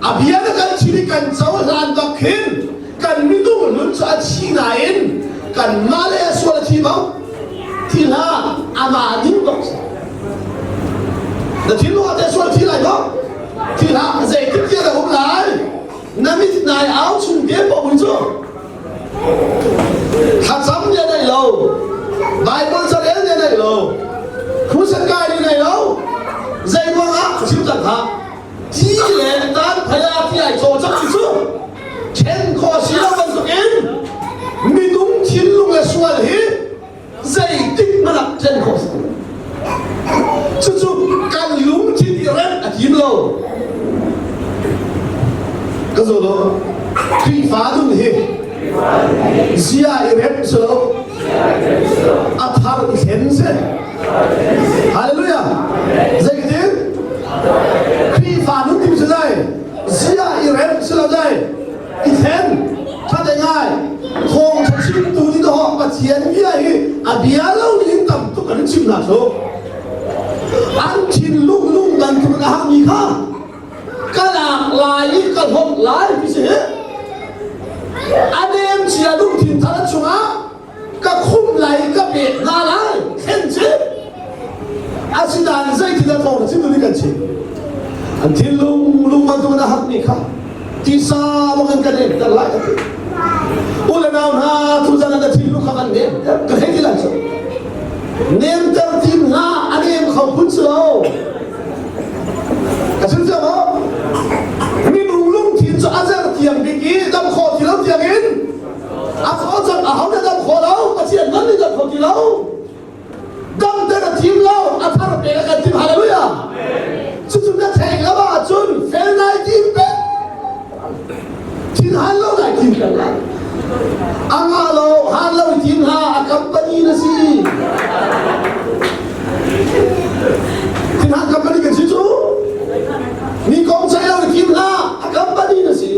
a bia na kan chim i kan cohlan bak khin kan minung nun cu a thi nain kanmah le a sual a thi bang thi hlah amah ding bak na thinlung ah teh sual thi lai maw thi hlah zeitik tiah na um lai. ai au chung te paoh cu thlacam nih a nei lo Bible carel nih a nei lo crusade kai nih a nei lo zei ruangah ka chim cang hlah ti le tan phaya ti ai caw cang cu then khawh si lo bantukin minung thinlung le sual hi zeitik hmanh ah thlen khawh si cucu kan lungthin i remh a tim lo ka zaw lo Khrihfa nun hi zia i remh si lo a thar i thlen si Hallelujah zeitin Khrihfa nun tim si zai zia i remh si lo zai i thlen ṭhate ngai thawngṭha chimtu nih dawh Pathian bia hi a bia lo in tam tuk an chim hna cu an thinlung lung bantuk in a hangmi kha ka lak lai i ka hlawt lai ti si a nem cia lungthin thar chungah ka khum lai ka pek hna lai thlen ci asinain zeitin a thawng chim nih kan chim an thinlung lung bantuk in a hakmi kha tisa bangin kan emter lai ka ti u le nau hna tuzan an thinlung kha kan nem ka thei ti lai cu nemter tim hna a nem kho phun si lo ka chim cia maw minung lungthin cu a zer tiang bik i dam khawh ti lo tiang in a kho cang a ho na dam kho lo Pathian man nih dam kho ti lo damter a thim lo a thar pe a kan tim hallelujah cucu na theih lo ahcun fel nai tim pek thin han lo nai tim pek lai a ngah lo han lo tim hla a company na si thin han company kan si cu mi kong chai lo tim hla a company na si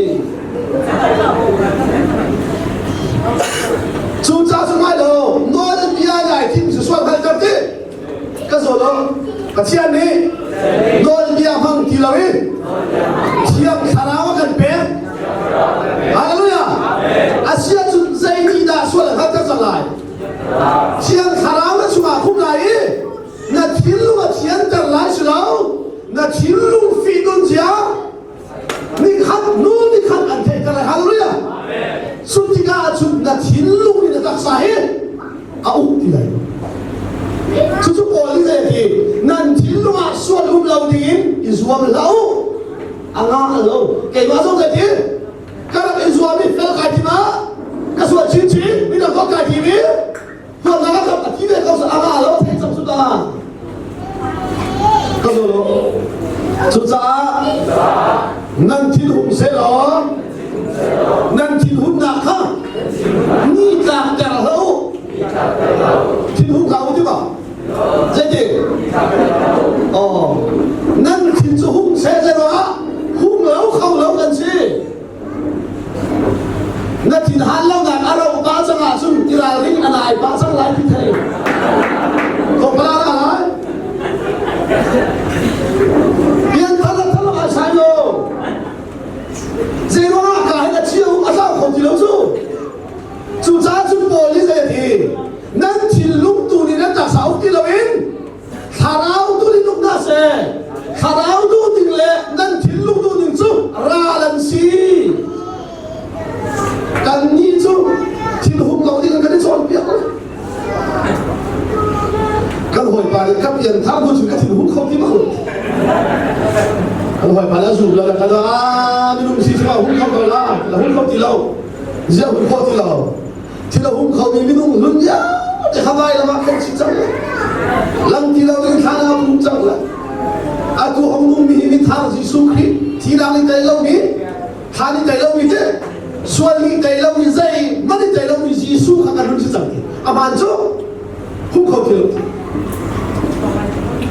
Cucaah cu ngai lo nawl bia ngai thim cu sual hngalter ti ka zaw lo Pathian nih nawlbia hmang ti lo i Thiang Thlarau a kan pek Hallelujah Asia cun zei nih dah sual a hngalter cang lai Thiang Thlarau na chungah khum lai i na thinlung a thianter lai si lo na thinlung fihnun zia nikhat hnu nikhat an theihter lai hallelujah cu tikah cun na thinlung nih na taksa hi a uk ti lai cucu Paul nih zei ti nan thinlung ah sual um lo dingin i zuam hlah u a ngah lo keimah zong zei ti ka rak i zuam i fel kai tim ah ka sual chinchin midang kong kai tim i Huatnak a kam a ti ve ko a ngah lo thei cang cu ta. Ka zo lo. Cucaah nan thin hung selaw nan thin hunnak kha ni tlak ter hlah u. Thin hung hlah u ti ma? Zeiti? Oh, nan thin cu hung seh zeruangah hung lo kho lo kan si. Na thinhan lonak a ro pah cang ahcun i ralring a nai pah cang lai ti thei. Thawngpala na lai. Pianthar le thar ai sai lo. Zei ruangah ka hin a chiu a tlau kho ti lo cu. Cucaah cun Paul nih zei a ti? Nan thinlung tu nih nan taksa uk ti loin Thlarau tu nih tuk hna seh. Thlarau duh ding le nan thinlung duh ding cu ral an si. Kannih cu thinhung lo ding kan i cawnpiak lo. Kan hawipa nih ka pian thar hnu cun ka thinhung kho ti bak lo. Kan hawipa nih a zum lo kan ah minung si cu a hung kho ko la, la hung kho ti lo. Ziah hung kho ti lo. Thil a hung khomi minung hlun vialte kha vailam ah khen chih cang le lam ti lo in thlan ah pum cang le atu hong nungmi hi mithar Jesuh Khrih thihnak nih tei lomi thla nih tei lomi te sual nih tei lomi zei man nih tei lomi Jesuh kha kan hun si cang ti aman cu hung kho ti lo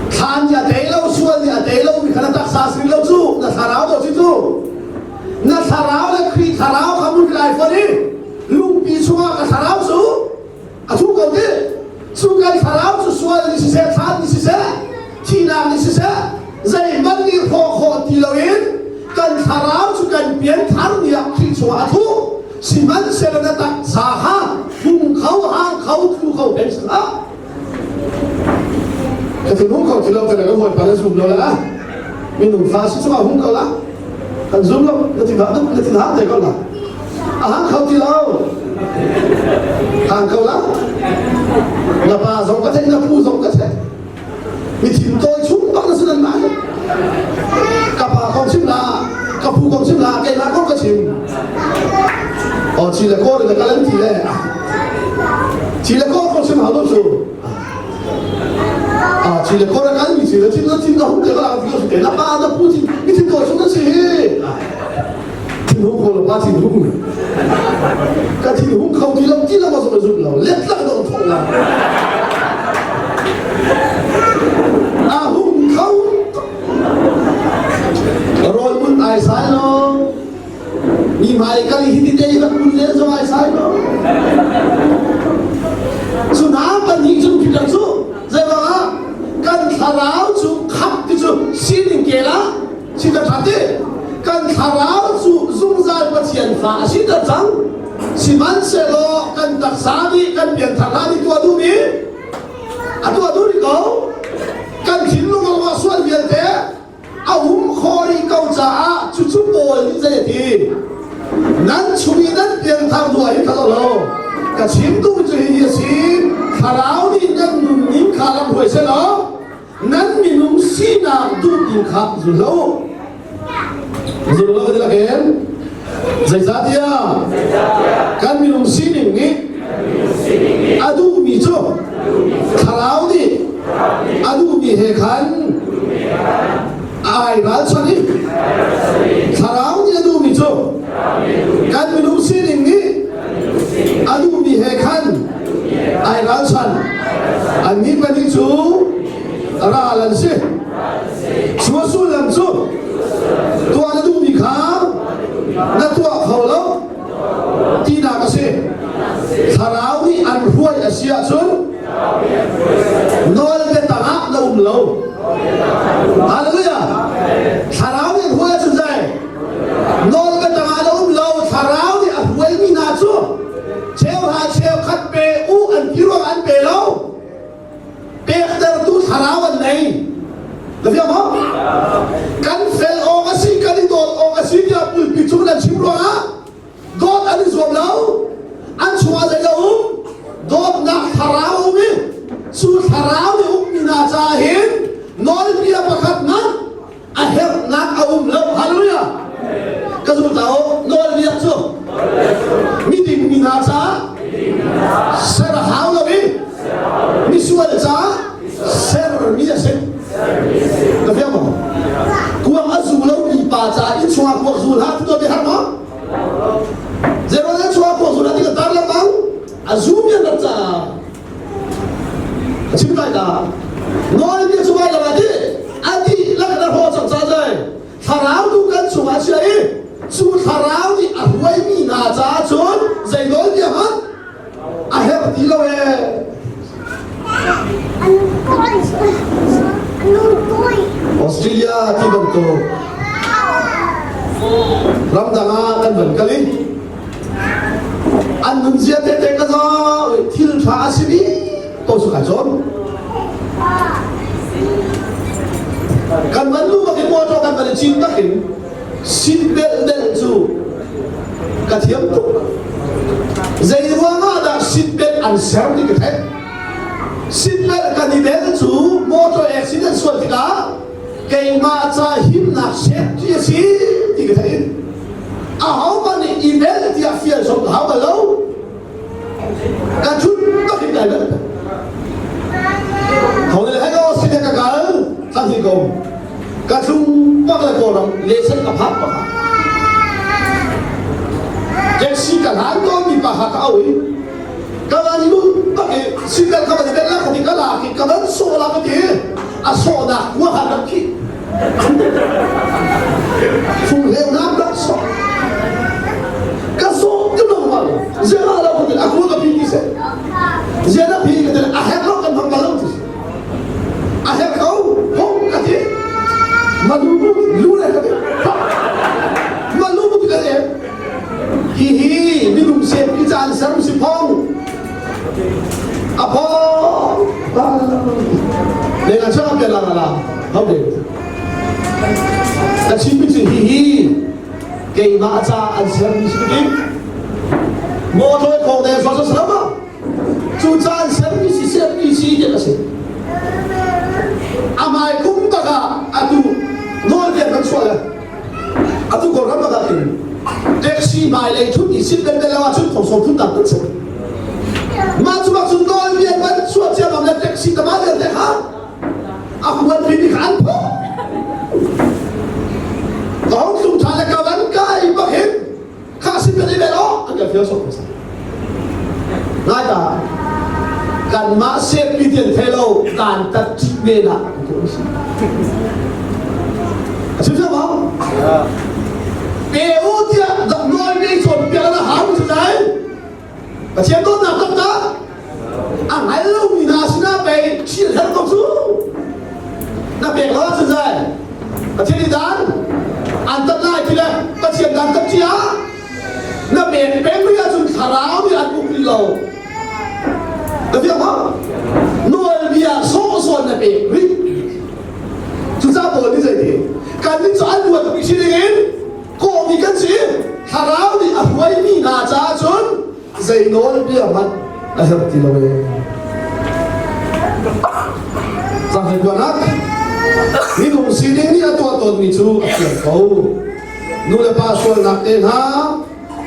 thla nih a tei lo sual nih a tei lomi kha na taksa sin lo cu na thlarau do si cu na thlarau le Khrih thlarau kha mun lai fon i lungpi chungah ka thlarau cu a thu ko ti cu kan thlarau cu sual ni siseh thlan ni siseh thihnak ni siseh zeihmanh nih hrawh khawh ti loin kan thlarau cu kan pian thar ni ah Khrih chungah a thu sihmanhsehlaw na taksa kha hung kho hang kho thu kho peng si hlah ka thin hung kho ti lo ka hawipa na zum lo la minung fa si chungah hung ko la. Kan zum lo, na thin na thin hang te ko la. A hang kho ti lo. Hang ko la. Na pa zong ka theih, na pu zong ka theih. Mi thin tawi chung bak na si nan mai. Ka pa kong chim la, ka pu kong chim la, keimah kong ka chim. Oh, chi le kor le kalan ti le. Chi le kor kong chim hau lo cu. Ah, chi le kor kal mi chi le thin na thin na hung te ka la ti ko te na pa na pu thin mi thin tawi chung na si. Thin hung ko lo pa thin hung. Ka thin hung kho ti lo ti lo ma zong zum lo. Let lak dong thong la. A hung kho rawl mun ai sai lo. Mi hmai kal hi ti te ka kun le zong ai sai lo. Cu hna pahnih cu Peter cu zeiruangah kan thlarau cu khap ti cu sining kel ah siter ṭhan ti kan thlarau cu zungzal Pathian fa a siter cang sihmanhsehlaw kan taksa nih kan pianthar hna nih tuah duhmi a tuah duh rih ko kan thinlung a sual vialte a um khawh rih ko caah cucu Paul nih zei a ti nan chung i nan pianthar hnu ah hin kha lo ka chim duh cu hihi a si thlarau nih nan nunning kha lam hruai seh law nan minung sinak duhning kha zul hlah u zul lo ka ti lakin zeicahtiah kan minung sining nih a duhmi cu thlarau nih a duhmi he khan ai ralchanh i thlarau nih a duhmi cu kan minung sining nih a duhmi he khan ai ralchan annih pahnih cu ral an si cu a sullam cu tuah na duhmi kha na tuah kho lo tinak a si thlarau nih an hruai a si ahcun nawl biatak ah na um lo hallelujah thlarau nih an hruai ahcun zei nawl biatak ah na um lo thlarau nih a hruaimi hna cu cheuhra cheukhat pe u an ti ruang an pe lo pektertu thlarau an nei na fiang maw kan fel awk a si kan i dawt awk a si tiah pulpi cung nan chim ruangah dawt an i zuam lo an chungah zei lo um dawtnak thlarau um i cu thlarau nih ummi hna caah hin nawlbia pakhat hmanh a herhnak a um lo hallelujah ka zum ta o nawlbia cu miding mi hna caah ser a hau lo i misual caah sermi a si ka fiang maw kuang a zu lo mi pa caah inn chungah kuak zu hlah ti tuah har maw zero le chungah kuak zu hlah ti ka tar lengmang a zu mi an rak caah chim lai ta nawlbia cu vai lo ti a dihlak na hraw cang ca zai thlarau tu kan chungah chia i cu thlarau nih a hruaimi hna caah cun zei nawlbia hmanh a herh ti lo ee Australia ti bantuk ramdang ah kan van kal i an nunzia tete ka zaw thil ṭha a si mi to su kai cawn kan van lu bak in motor kan van i cin tak in seat belt del cu ka thiam tuk zei ruang ah dah seat belt an ser ti ka theih seat belt kan i bel cu motor accident sual tikah keimah ca himnak safety a si ti ka theih ahohmanh nih email tiah fial zong ka hau bal lo ka thut bak in kai bal thong le hei sin ka kal thang hi ko ka tlung bak le kawlram lesen ka phak bak taxi ka hlan ko mi pa ha ka au i ka van lut bak i single ka van i bel la ka ti ka la ki ka van sawh la ka ti a sawhnak kua kha rak khi Funghleunak rak sawh. Ka sawh ti lo ma lo. Ziah lo ka ti a ku ka pi ti seh. Ziah na pi ka ti a herh lo kan hmang bal lo ti. A herh ko hong ka ti. Malu bu lu le ka ti. Malu bu ka ti. Hi hi minung sian pi caan ser si phong. A phong. Le na chang pe la la. Hau de. Ka chim mi cu hi hi. Keimah ca an sermi si ti. Motor khong te so so ma. Cu ca an sermi si sermi si ti a si. Amai kum taka atu nawlbia kan chuah le atu Kawlram bak ah khin taxi hmailei thut i sit bel bel lo ahcun thong thut tak kan si. Mah cu bak cun nawlbia kan chuah ciammam le taxi tama vialte kha a huan mi nih kha an phawh. Ka hong tlung ṭhan le ka van kai bak hin kha sin kan i bel aw an kan fial sawk hmasa. Ngai ta kanmah setpi tian thei lo dan tat ṭih men ah kan tuah si. A chim siang mau? Pe u tiah nawl ngei cawnpiak na hau cu dai. Pathian dawtnak taktak a hngal lomi hna sinah pei thil her ko cu. Na pek lo ahcun zai Pathian nih dan an tat lai ti le Pathian dan tat cia na pek peng rih ahcun thlarau nih an uk rih lo. Na fiang maw? Nawlbia sawhsawh na pek rih. Cucaah Paul nih zeiti? Kannih cu an luat tuk si dingin kawhmi kan si. Thlarau nih a hruaimi hna caah cun zei nawlbia hmanh a herh ti lo ee. Zaanghlei minung sining nih a tuah tawnmi cu a fiang ko. Nu le pa sualnak te hna,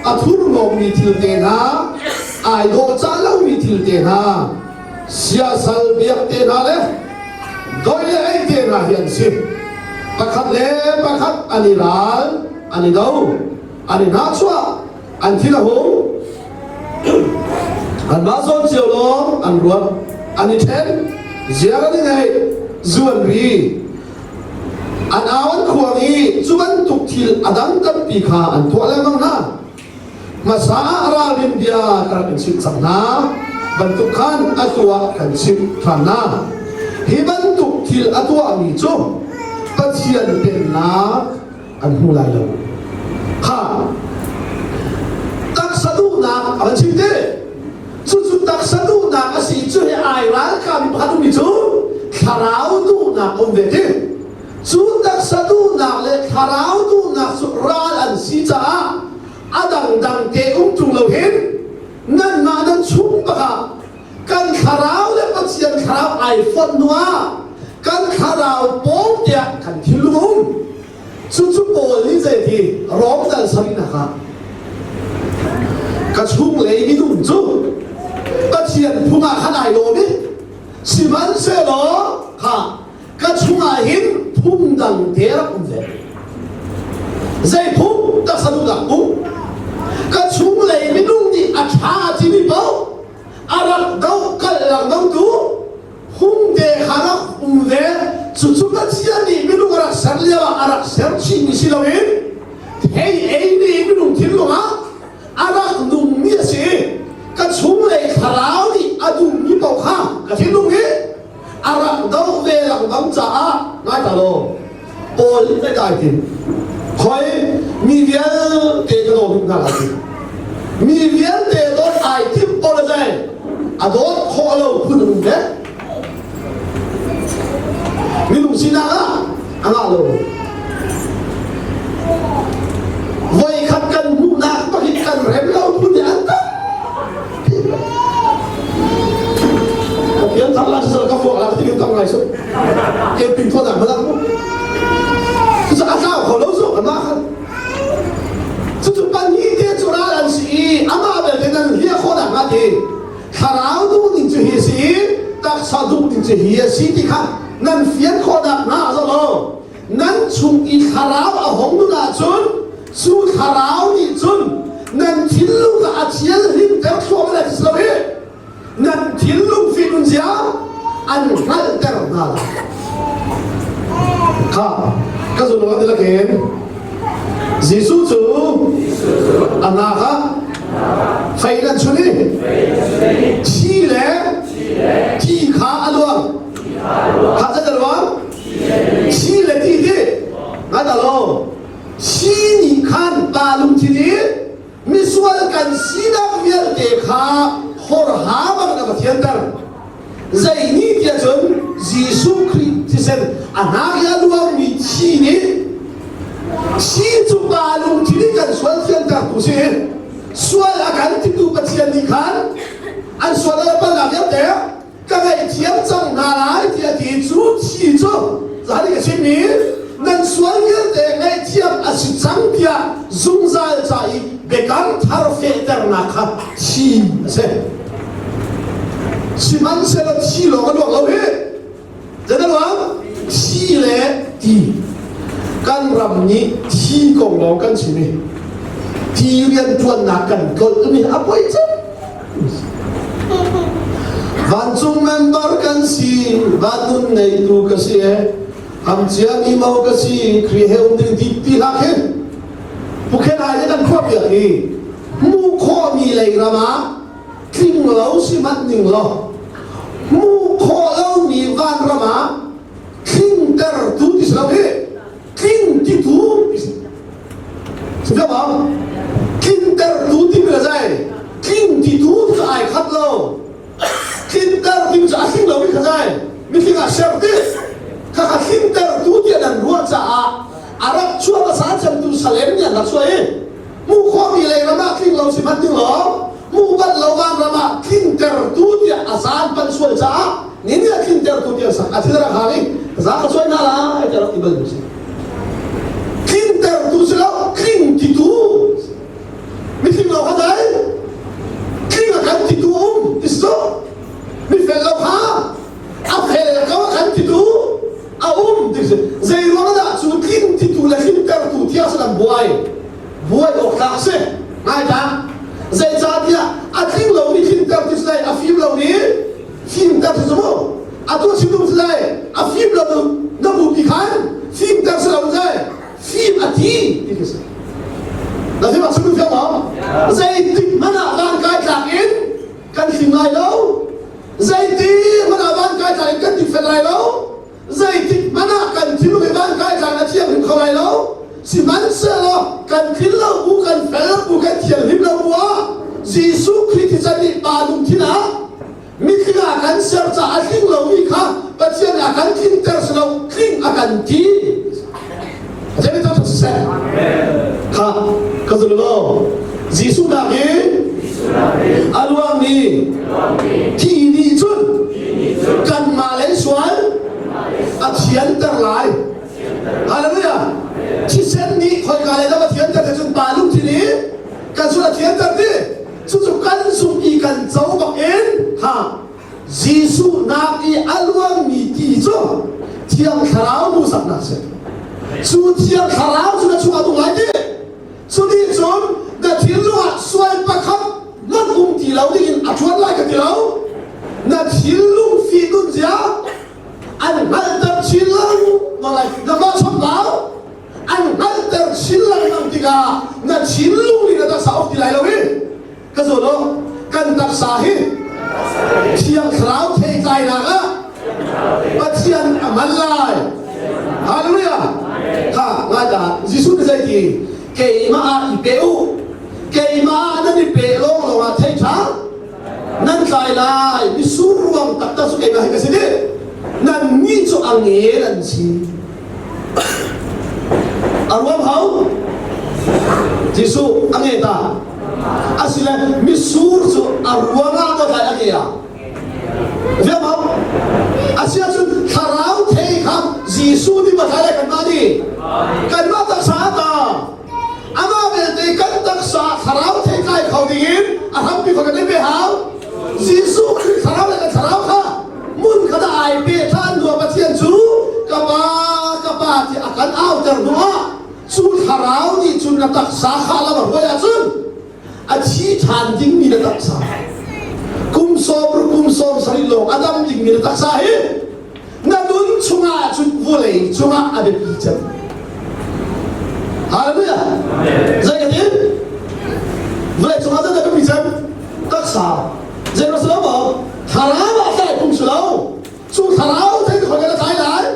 a thurhnawmmi thil te hna, ai dawhcah lomi thil te hna, siasal biak te hna le doi le ei te hna hi an si. Pakhat le pakhat an i ral, an i do, an i hnahchuah, an thin a hung. Anmah zawn cio lawng an ruat, an i ṭhen, ziar an i ngeih, zu an ri. An au an khuang i cu bantuk thil a dang tampi kha an tuah lengmang hna. Hmasa ah ralrin bia ka rak in chimh cang hna bantuk khan atu ah kan chimh ṭhan hna. Hi bantuk thil a tuahmi cu Pathian Pennak an hmu lai lo. Kha taksa duhnak a van chim te. Cucu taksa duhnak a si cu he ai ralkami pakhat ummi cu thlarau duhnak um ve ti. Cu taksa duhnak le thlarau duhnak cu ral an si caah a dangdang te um ṭung lo hin nanmah nan chung bakah kan thlarau le Pathian thlarau ai fonh hnuah kan thlarau pawng tiah kan thinlung um. Cucu Paul nih zeiti Rom dal sarihnak ah ka chunglei minung cu Pathian phung ah khan ai lawm i sihmanhsehlaw kha ka chungah hin phung dang te rak um ve. Zei phung taksa duhnak phung ka chunglei minung nih a ṭha a timi paoh a rak doh kalh lengmang tu hung te kha rak um ve. Cucu Pathian nih minung a rak ser lio ah a rak ser chihmi si loin thei ei nih minung thinlung ah a rak nungmi a si. Ka chunglei thlarau nih a duhmi paoh kha ka thinlung nih a rak doh ve lengmang caah ngai ta law Paul nih kai tim khoi mi vialte ka daw hna lai ti mi vialte dawt ai tim Paul a zai a dawt khawh lo phun um ve minung sinak ah a ngah lo voi khat kan hmuhnak pakhin kan rem lo phun nih an tam ka pian thar la sal ka fuak la ti tam ngai su ke ping tho dang malak mu cu a tlau kho lo su ama khan cucu pan hi te cu ral an si i amah belte nan hlia khawh nak hnga ti thlarau duh ning cu hi si i taksa duh ning cu hi a si ti kha nan fian khawh nak hnga zo lo nan chung i thlarau a hong nun ahcun cu thlarau nih cun nan thinlung kha a thianhlimter thluahmah lai ti si lo hi nan thinlung fihnun zia an hngalhter hna lai kha ka zun lo ti lakin Jesuh cu a nak ah fei nan chun i thi le thi kha a luang kha a luang Thi le ti ti ngai ta lo thi nih khan pa lungthin i misual kan sinak vialte kha horha bang a va thianter. Zei nih tiah cun Jesuh Khrih thisen a hnak i a luangmi thi nih. Si cu pa lungthin i kan sual thiantertu si. Sual a kan titu Pathian nih khan an sual a palnak vialte ka ngaihthiam cang hna lai tiah ti cu thi cu zani ka chimmi nan sual vialte ngaihthiam a si cang tiah zungzal ca i biakam thar fehternak kha thi a si. Sihmanhsehlaw thi lawng a luang lo hi. Zeidah Thi le ti. Kan ram nih thi kong lawng kan chim i ti rianṭuannak kan tlolh mi a poi cem. Vancung member kan si, van nun ngeitu ka si e, ham ciami mo ka si, Khrih he um ding ti ti hlah khi. Pukhen ai kan khuah piak hi hmuh khawhmi lei ram ah tling lo si hmanh ning law hmuh khawh lomi vanram ah tlingtertu ti si lo hi tling titu ti si si bang tlintertu ti mi zai tling titu cu ai khat lo tlinter ti cu a tling lomi kha zai mitling ah ser ti kha kha tlintertu ti an ruah caah a rak chuah hmasa cemtu Salem nih an rak chuah i hmuh khawhmi lei ram ah tling lo si hmanh ding law hmuh bal lo vanram ah tlintertu tiah a zaan panh sual caah ni nih a tlintertu tiah sak a thil rak hang i za ka suai hna lai tiah rak ti bal si tlintertu si lo tling titu mitling lo kha dai tling a kan titu um ti si mifel lo kha a fel ko a kan titu a um ti si zei ruang dah cu tling titu le tlintertu tiah salam buai buai awk tlak si ngai ta zeicahtiah a tling lomi tlinter ti si lai a fim lomi fimter si cu mu atu chim dum si lai a fim lo na bupi khan fimter si lo zai fim a ti ti khi si na fim a chim dum fiang maw zeitik hmanh ah van kai tlak in kan fim lai lo zeiti hmanh ah van kai tlak in kan dik lai lo zeitik hmanh ah kan thinlung hi van kai tlak a thianghlim kho lai lo sihmanhsehlaw kan tlin lo bu kan fel lo bu kan thianghlim lo bu ah Jesuh Khrih thisen nih pa lungthin ah mitling ah kan ser caah a tling lomi kha Pathian a kan tlinter si lo tling a kan ti Pathian nih thangṭhat siseh kha ka zul law Jesuh nak hi a luangmi thi nih cun kanmah lei sual a thianter lai Hallelujah thisen nih khoika lei dah a thianter te cun pa lungthin i kan sual a thianter ti cucu kan zumh i kan co bak in ha Jesuh nak i a luangmi ti cu Thiang Thlarau hmuhsaknak a si. Cu Thiang Thlarau cu na chungah tung lai ti. Cu nih cun na thinlung ah sual pakhat hmanh um ti lo dingin a ṭuan lai ka ti lo. Na thinlung fihnun zia an hngalhter chin lengmang lai. Nangmah chawnh lau an hngalhter chin lengmang tikah na thinlung nih na taksa uk ti lai lo i Ka zawn aw, kan taksa hi Thiang Thlarau theitlainak ah Pathian a hman lai. Hallelujah. Kha ngai ta Jesuh nih zei ti keimah ah i pe u. Keimah ah nan i pe lawng lawng ah thei ṭha nan tlai lai. Misur ruang taktak cu keimah hi ka si dih. Nannih cu a nge nan si. A ruang hau Jesuh a nge ta. Asile mitsur cu a ruang ah maw tlai a nge ah? Ziah maw? Asiahcun thlarau thei kha Jesuh nih maw tlai lai kanmah nih? Kanmah taksa ah ta. Amah belte kan taksa thlarau thei tlai kho dingin a hrampi kho kan i pe hau. Jesuh Khrih thlarau le kan thlarau kha mun kha dah ai pe ṭhan hnu ah Pathian cu ka pa ka pa ti a kan auter hnu ah cu thlarau nih cun na taksa kha lam a hruai ahcun a thi ṭhan dingmi na taksa kum sawm kum 70 lawng a dam dingmi na taksa hi na nun chungah cun vawlei cungah a biapi cem Hallelujah zei ka ti vawlei cungah zei dah biapi cem taksa zei na si lo maw thlarau ah tlai phung si lo cu thlarau thei khoi na tlai lai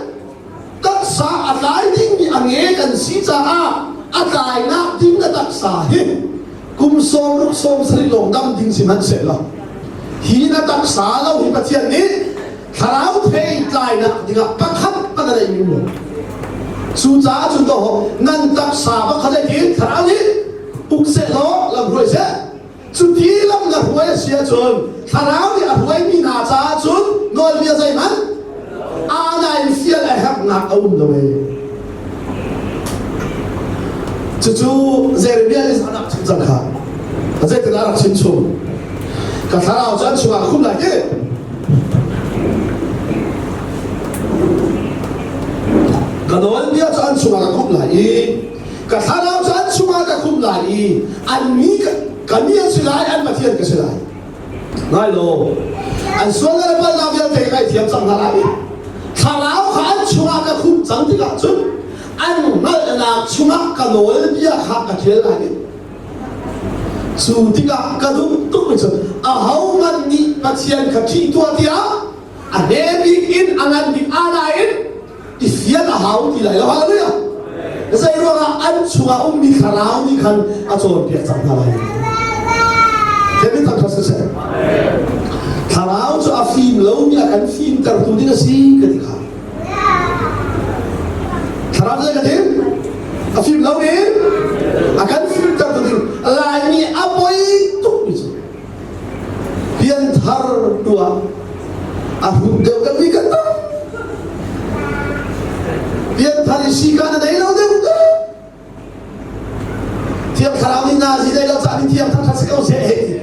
taksa a tlai dingmi a nge kan si caah a tlainak ding na taksa hi kum 60 70 lawng dam ding si hmanhsehlaw hi na taksa lo hi Pathian nih thlarau thei tlainak dingah pakhat hmanh a nei mi lo. Cucaah cun dawh nan taksa va kha zeitin thlarau nih uk seh law lam hruai seh. Cuti lam na hruai a si ahcun thlarau nih a hruaimi hna caah cun nawlbia zeihmanh aa in fial a herhnak a um lo ee. Cucu Jeremiah nih a rak chim cang kha. Zeitin a rak chim chung. Ka thlarau cu an chungah khum lai ti. Ka nawlbia cu an chungah ka khumh lai i ka thlarau cu an chungah ka khumh lai i an mi ka mi an si lai an Pathian ka si lai. Ngai law an sualnak le palhnak vialte ka ngaihthiam cang hna lai i thlarau kha an chungah ka khumh cang tikah cun an hngalhnak chungah ka nawlbia kha ka ṭial lai i Cu tikah ka duh tukmi cu ahohmanh nih Pathian kha ṭih tuah tiah a hme bik in a ngan bik aa in i fial a hau ti lai lo. Hallelujah! Zei ruangah an chungah ummi thlarau nih khan a cawnpiak cang hna lai. Kevin thangṭhat siseh. Thlarau cu a fim lomi a kan fimtertu ding a si ka ti kha. Thlarau zei ka ti? A fim lo i a kan fimter tu ding Laimi a poi tuk mi cu pianthar tuah a hrut deuh kan mi kan tam pianthar i sika na nei lo deuh Thiang Thlarau nih nazi dei lo caan in thiang thar si ko seh hei ti.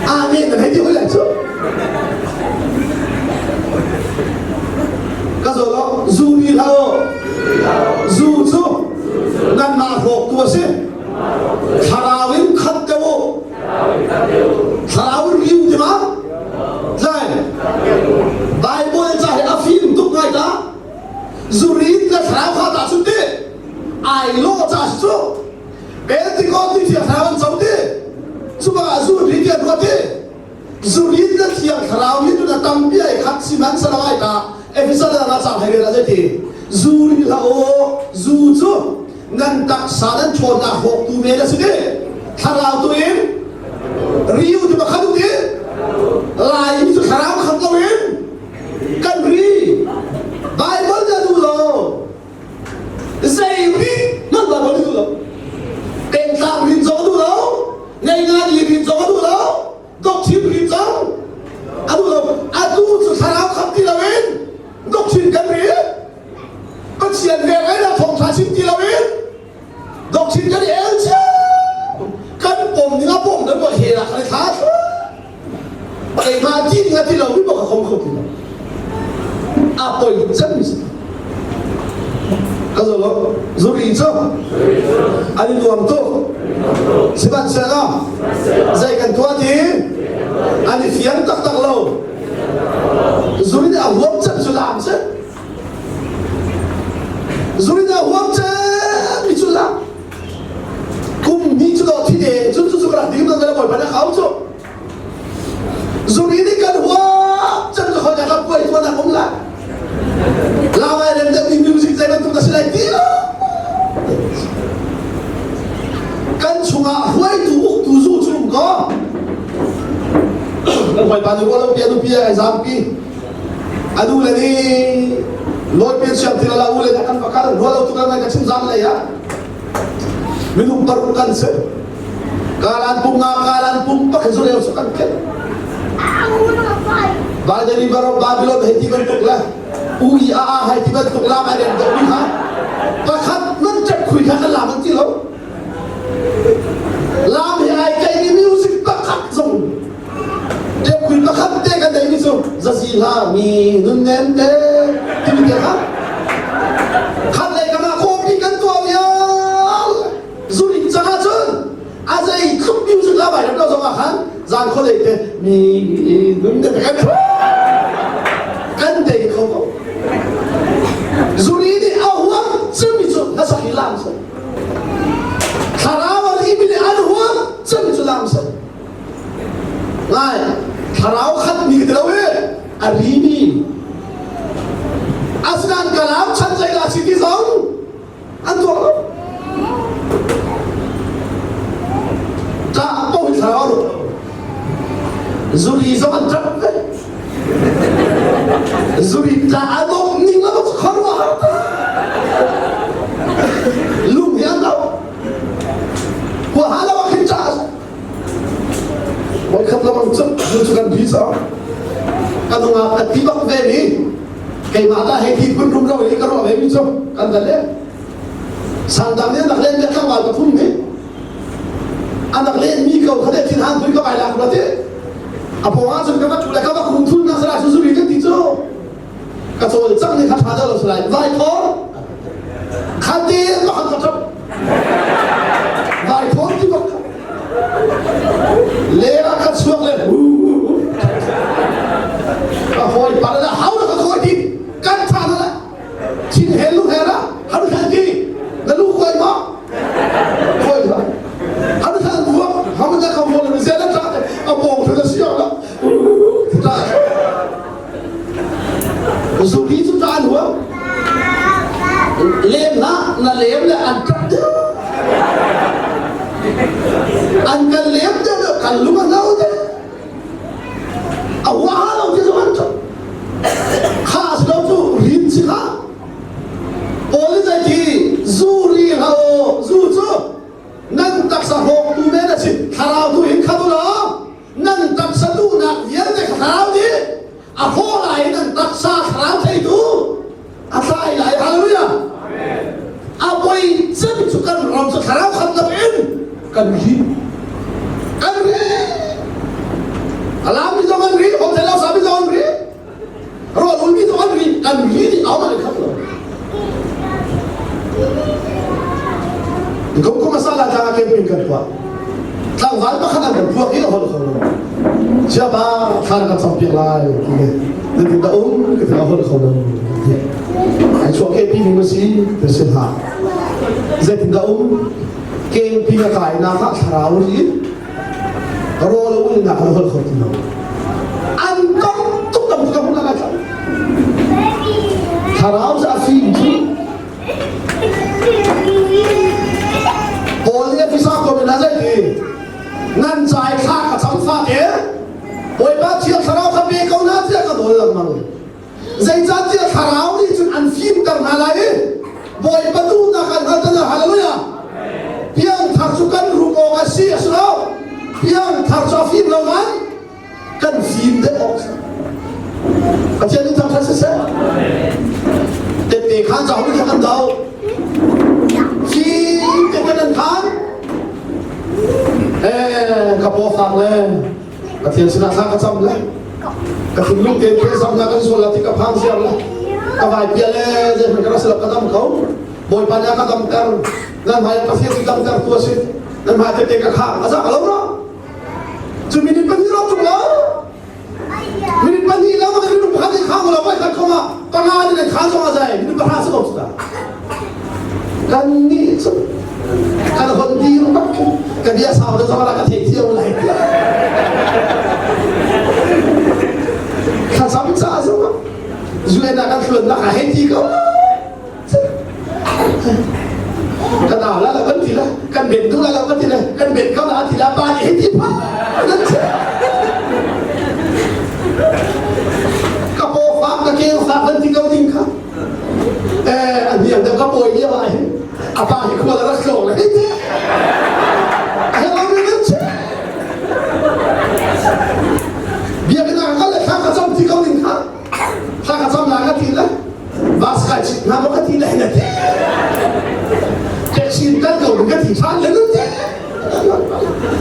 Amen na hei ti hoi lai cu. Ka zo lo zu ni hlah u. Zu cu nanmah hrawktu a si. Thlarau in khat deuh u. Thlarau in riu ti ma? Zai. Bible ca hi a fim tuk ngai ta. Zurin le thlarau kha ta chun ti. Ai lawh ca si cu Pentecost ni thiang thlarau an co ti cu bangah zuri ti an ruat i zurin le thiang thlarau hi tun a tampi ai khat sihmanhsehlaw ai ta Efesa le ra cang hai rel ah zeiti zuri hlah u zu cu nan taksa nan ṭhawnnak hawktu men a si ti thlarau tu in riu ti pakhat u ti Laimi cu thlarau khat lo in kan ri Bible nih a duh lo Zei ri hmanh Baibal nih duh lo. Pengtlang rin zong a duh lo. Ngeingan li rin zong a duh lo. Doctrine rin zong a duh lo. Atu cu thlarau kham ti loin doctrine kan rin. Pathian vel ngai la thawngtha chim ti loin doctrine kan i el cio. Kan pom ning a pom kan mo he la kan i thla Keimah ti ding a ti lo mi bak a khom kho ti lo. A poi cem mi si. Ka zo lo zuri cu an i nuam tuk. Sihmanhsehlaw zei kan tuah ti an i fiang taktak lo. Zuri nih a huam cem cu lam si. Zuri nih a huam cem mi cu lam. Kum hnih cu dawh thi te cun cu cu ka rak ding nan bawipa nih a kau cu. Zuri nih kan huam cem cu khoi ka puai tuan ah um la. Lawai rem deuh mi music zei bantuk na si lai ti lo. Kan chungah hruaitu uktu zu cu um ko. Kan bawipa nih ruah lo pi anu pi ai zampi. Anu le nih Lord pian siang thil ala u le kan va kal ruah lo tu kan ka chim zan lei ah minung paruk kan si. Kalan pum nga kalan pum pak hi zureu su kan khen. By the river of Babylon hei ti bantuk le ui a a hei ti bantuk lam ai rem deuh mi kha pakhat nan ṭep khui kha kan lam an ti lo. Lam hi ai kai mi music pakhat zong ṭep khui pakhat te kan nei mi cu zazi hla mi nun nem te timi te kha khat lei kam ah kawpi kan tuah vial zurin cang ahcun a zei tluk music la bai lo zong ah khan zan khuadei te mi nun te kan kan tei kho ko zuri nih a huam cemmi cu hlasak hi lam si thlarau a rimi nih an huam cemmi cu lam si lai thlarau khat mi ti lo i a rimi asinain ka lam chan zei dah si ti zong An tuak lo. Ṭah paoh thlarau a lut. Zuri zong an ṭap ve. Zuri ṭah a dawh ning le khuaruahhar. Huaha lo ah khin ca Voikhat lamang cu cu kan bi cang. Ka nungak ka ti bak ve ni. Keimah ta hei ti phun rum lo i ka ruah ve mi cu kan dal le. Sangdang nih anak len le tlangval pathum nih anak len mi ko kha thin han pui ka vai lak la ti. A pawng ah cun ka va thu le ka va khum thun na sala su zuri kan ti cu. Ka cawl cang nih kha tha deuh lo salai. Vai thor. Kha te ma khan ka ṭap. Vai thor ti bak kha. Leng ah ka chuak le hu ka hawi pa le hau na ka khawi ti kan tha na le thin he lu he la har khan ti na lu koi ma koi la har khan buak ham na ka mo le ze na ta a bong tha na siang la ta Zuri cu ta an huam. Lem hlah, na lem le an ṭap deuh. An kan lem deuh deuh, kan lung a no deuh. A huaha lo ti zong an ṭap. Kha a si lo cu rin si kha. Paul nih zei ti, zu ri hlah u, zu cu nan taksa hrawktu men a si, thlarau tu in khat u law, nan taksa duhnak vialte kha thlarau nih a hrawh lai i nan taksa thlarau theitu a tlai lai. Hallelujah. A poi cem cu kan ram cu thlarau khat lo in kan ri. Kan ri. Alam mi zong an ri, hotel lo sa mi zong an ri. Rawl ulmi zong an ri, kan ri dih au man khat lo. Kum kum asa la tlang camping kan tuah. Tlangval pakhat an kan phuak i a holh kho lo. Chiapa thlan kan cam piak lai ti le nan tin da um ka ti a holh kho lo. Ai chuak ke pi ning si te si hlah. Zeitin dah um keng pi ka kai na kha thlarau ri rawl a ul nak an holh kho ti lo an tam tuk tam tuk ka la thlarau cu a fim cu Paul nih Efesa ko min a zei ti nan cai thla ka cam fa te Bawipa thiang thlarau kha pe ko na tiah ka nawl lengmang Zeicahtiah thlarau nih cun an fimter hna lai i Bawipa duhnak an hngalh hna. Hallelujah! Piangthar cu kan rum awk a si a si lo. Piangthar cu a fim lo nain kan fim deuh awk a si. Pathian nih thangṭhat siseh. Tette khan cauk nih kan do. Fim te kan an khan. Eh, ka paw fak le Pathian sinah thla ka cam le ka thinlung tein ke zam na kan sual la ti ka phang siar la ka vai pia le zei hmanh ka rak silap ka dam ko Bawipa nih a ka damter nan hmai Pathian nih damter tu a si nan hmai tete ka khang a za ka lo ra cu minute pahnih ro tung lo minute pahnih lo ma minute pakhat in khang lo vai khat khoma panga ni khan zong a zai minute pahra si ko cu ta kan nih cu kan hon dir bak ka bia sau le zong ka thei thiam lai tiah thlacam ca zong UN ah kan hluannak a hei ti ko kan au la kan ti la kan ben tu la kan ti la kan ben ko la ti la pa nih hei ti pa nan che ka paw fak ka keng fak kan ti ko ding kha Eh, an hiang deuh ka pawi lio ah hin a pa hi khual a rak tlawng le hei te. Hello rin che. Biakinn ah ka kal le thla ka cam ti ko ning kha. Thla ka cam la ka ti le bus kai chit hna maw ka ti le na ti. Taxi kal ko ning ka ti than le nun ti.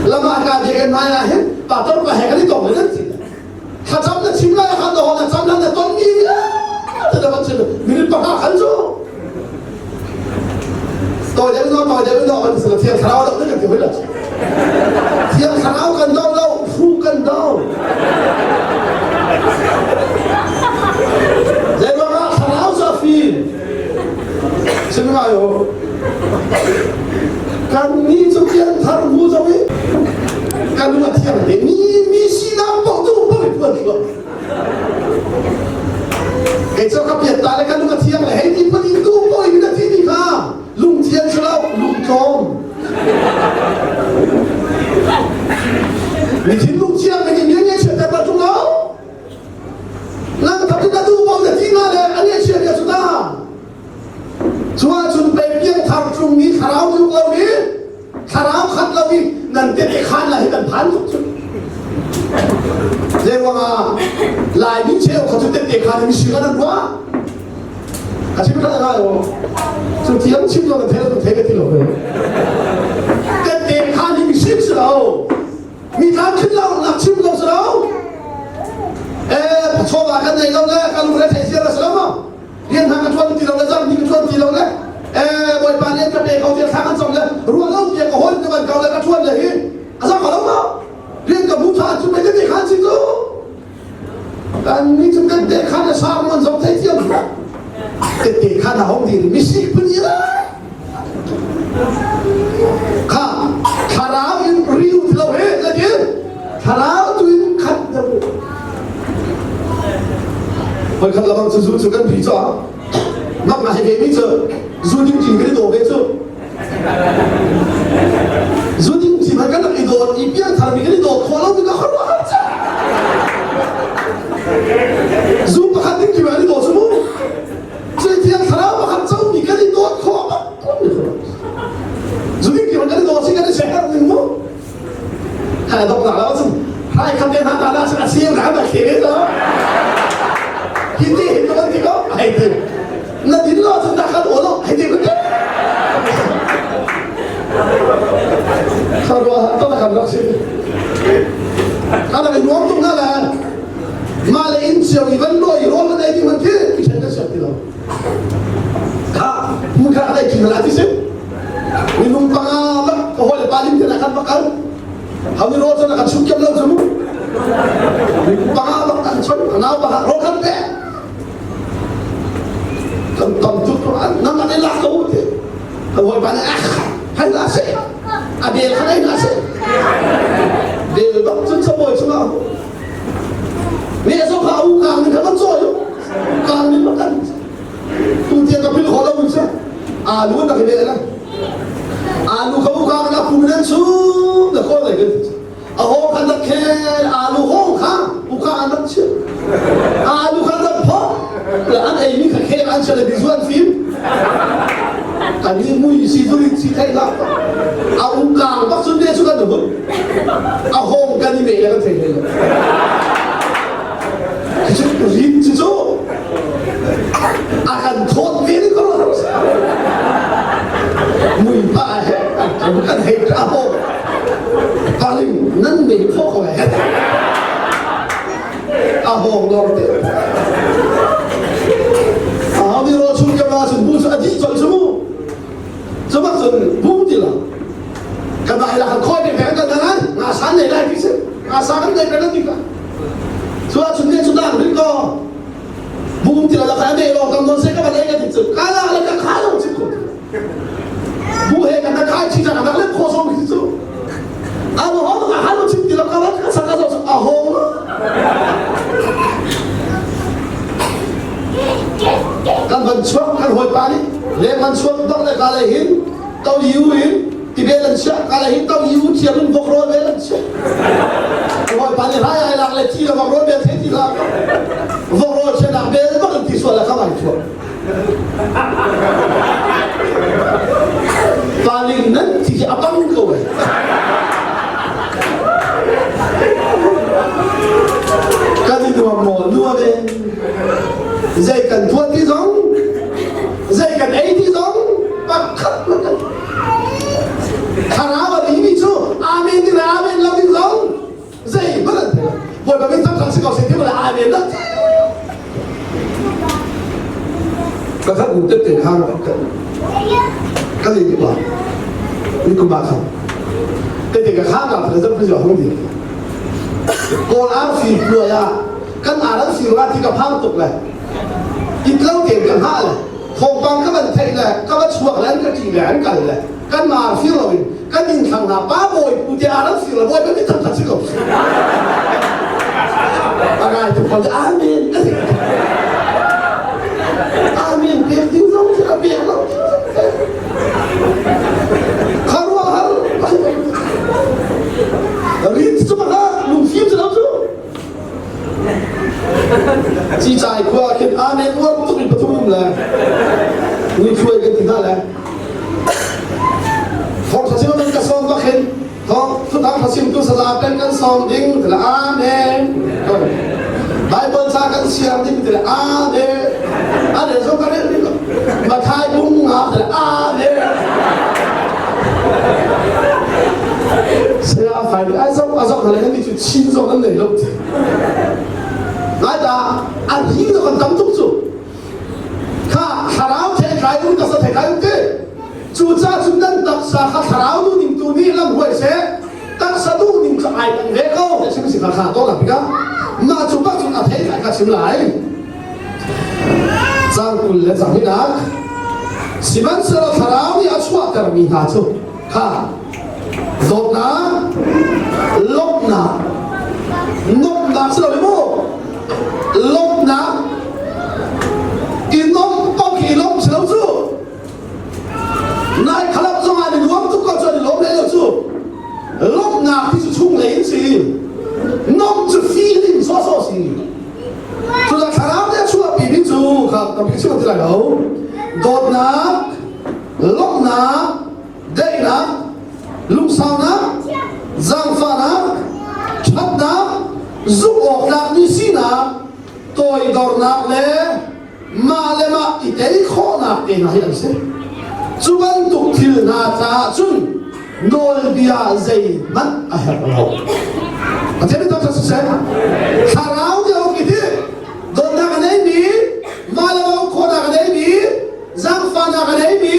Lama ka biakinn hmai ah hin pastor pa he kan i tong le nan ti. Thlacam na chim lai khan na cam na ton mi vialte na van chim minute panga khan cu tawi deuh no tawi deuh no kan sila thiang thlarau dok kan ti hoi lo thiang thlarau kan do lo phu kan do zei ruangah thlarau cu a fim sim ngai o kan ni cu pian thar mu zong i kan lung a thiang te mi mi sinak paoh tu paoh i phuan thluah kei cu ka piat ta le ka lung a thiang le hei ti phun in tu paoh in na ti mi kha lung thian si lo lung tlawm mi thinlung thiang mi nih mi nge chiat ter tung lo nang thap na tu paoh na ti na le a nge chiat ya su ta Cu ahcun pei piangthar tlung mi thlarau uk lo mi thlarau khat lo. i nan tete khan la hi kan phan tuk cu. Zei ruangah Laimi cheu kha cu tete khan mi si kan an ruah. A chim kha ngai o. Cu thiam chim lo na thei lo thei ka ti lo. Tete khan hi mi si si lo. Mi tlamtling lo nak chim lo si lo. Eh chawva kan nei lo le kan lungre thei siar si lo ma. Rian hna ka tuan ti lo le zam ni ka tuan ti lo le eh bawipa nih ka pe ko tiah thla kan cam le ruah lo tiah ka hawi ka van kau le ka tuan le hi a zam lo ma. Rian ka hmu tha cu mei te khan si cu. Kan ni cu kan te khan a sang man zong thei thiam. Te khan a hong dir misi phun i Kha thlarau in riu ti lo he na ti thlarau tu in khat deuh. Hoi khat labang cu zu cu kan pi cu mak ngai ve mi cu zu ding cin kan i daw ve cu zu ding cin kan rak i dawt i piangthar mi kan i dawt khawh lo mi ka khuaruah har ca zu pakhat ding cin kan i daw cu mu Cuitiang thlarau pakhat comi kan i dawt khawh bak Zudik ti kan i dawt si kan i sehter ning mu. Hai dok na lo cun hai khat te hna ta la cun a sir na ba khe ve to. Hi ti hin kan ti ko hai ti. Na din lo cun da khat o lo hai ti kun te. Kharwa ta kan rak si. Kana i nuam tung na la. Mah le inn cio i van lawi rawl van ei ding man khi i ṭhen kan siak ti lo. Kha hmun kha kan ei ṭi hna ti si. Minung panga bak ka hawi le pa lim te khan bakal. Hau ni rawl cun a kan chum kiam lo cu mu. Minung panga bak kan chon nau bak rawl kan pe. Kan tam tuk nang an i lak ko ti. Ka hawi pa nih ah hai la se. A bel khan ei la se. Bel bak cun chabawi chungah Ne zo kha u kang ning kha kan cawi u kang ning kan tu tiang ka phil khawh lo in si alu na ke la alu kha u kang na pu nan su na ko lai kan a ho khan na khel alu ho kha u ka an rak chim alu kha rak pho la an ei mi kha khel an chale bi zuan fim kan ni mui si zurin si thai la a u kang bak sun ne su kan hun A hawng kan i meh le kan thei hlei lo. Rin cu cu a kan thawt ve ni ko mui pa he kan hei a hawng paling nan mei pho ko he a hawng lor te a hawng ni ro chung ka ra sun bu cu a dih colh cu mu cu bak cun bu ti lo kan mah la kan khawi pe kan kan ngan nga san nei lai ti si nga sa kan nei kan ti ka cu ah chun ne chu dang rin ko bum ti la ka ne lo kam non se ka ba nei ka ti chu ka la la ka kha lo chi ko bu he kan ka chi cha ka le kho so mi chu a lo ho ka ha lo chi ti lo ka la ka sa ka zo a ho kan van chuak kan hawi pa nih le van chuak bak le ka le hin to yu in tibel an chiah ka le hin to yu thiam in vok rawl bel an chiah hawi pa nih rai ai lak le thi le vok rawl bel the ti la vok rawl chiah nak bel bak an ti sual la kha vai chuak paling nan ti hi a bang ko e kan i nuam maw nuam e zei kan tuah ti zong zei kan ei ti zong pakhat thlarau a mi cu amen ti le amen lo ding zong zei hmanh an thei lo bawipa min thangṭhat si ko seh ti le amen lo ka khat um tette khang kan kan in pa ni kum ah khan tete ka khang ka phal zam phal hong di kawl arfi hnuai ah kan ar an sir la ti ka phang tuk le it lo tein ka hngah le thawngpang ka van theih le ka va chuak le an ka ṭi le an kal le kan mar fir lo in kan inn thlang hna pa bawi pu te ar an sir le bawi kan thang si ko a ngai tu khol amen amen pek ding zong cu ka pek lo ding zong kharuah har rin cu ma lungfim cu lo cu Cicai khua khin amen uar tuk in pathum um le ni thluai kan ti hna le thawngtha chim nan ka sawm bak hin. chimtu saza pen kan sawm ding ti le amen. Bible ca kan siar ding ti le amen. A le zong ka rel ding Mathai bung nga ti le amen. Saya fai ai zong a zong le ni cu chin zong an nei lo ti. Lai ta an hi zo kan tam tuk cu. Kha thlarau theitlai um taksa theitlai um ti. Cucaah cun nan taksa kha thlarau duhning tu nih lam hruai seh, taksa duhning cu ai kan ve ko ti chim si kha kha to lang tikah mah cu bak cun a thei kha chim lai. Cang 20 le cang hinak sihmanhsehlaw thlarau nih a chuahtermi hna cu kha dawtnak, lawmhnak, nuamhnak si lo mu lawmhnak i nuamh paoh khi i lawmh si lo cu Nai khalap zong ah ni nuam tuk ko cu an i lawm hlei lo cu. Lawmhnak ti cu chunglei in si. Nom cu feeling sawsawh si. Cucaah thlarau nih a chuahpi mi cu kha tampi chim ti lai lo. Dawtnak, lawmhnak, daihnak, lungsaunak, zaangfahnak, ṭhatnak, zumh awk tlakmi sinak, toidornak le mah le mah i tei khawhnak te hna hi an si. Cu bantuk thil hna caah cun nawlbia zeihmanh a herh lo. Pathian nih thangṭhat siseh. Thlarau nih a uk i ti dawtnak a neimi, mah le mah uk khawhnak a neimi, zaangfahnak a neimi,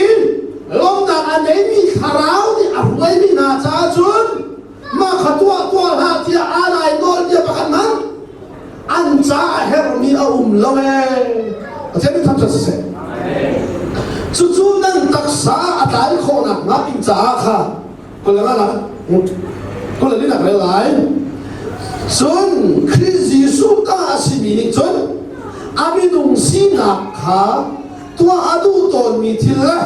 lawmhnak a neimi thlarau nih a hruaimi hna caah cun mah kha tuah tuah hlah tiah aa lai nawlbia pakhat hmanh an ca a herhmi a um lo ee. Pathian nih thangṭhat siseh. Cucu nan taksa a tlai khawhnak hnga ding caah kha kul le nak rel lai. Cun Khrih Jesuh ta a simi nih cun a minung sinak kha tuah a duh tawnmi thil le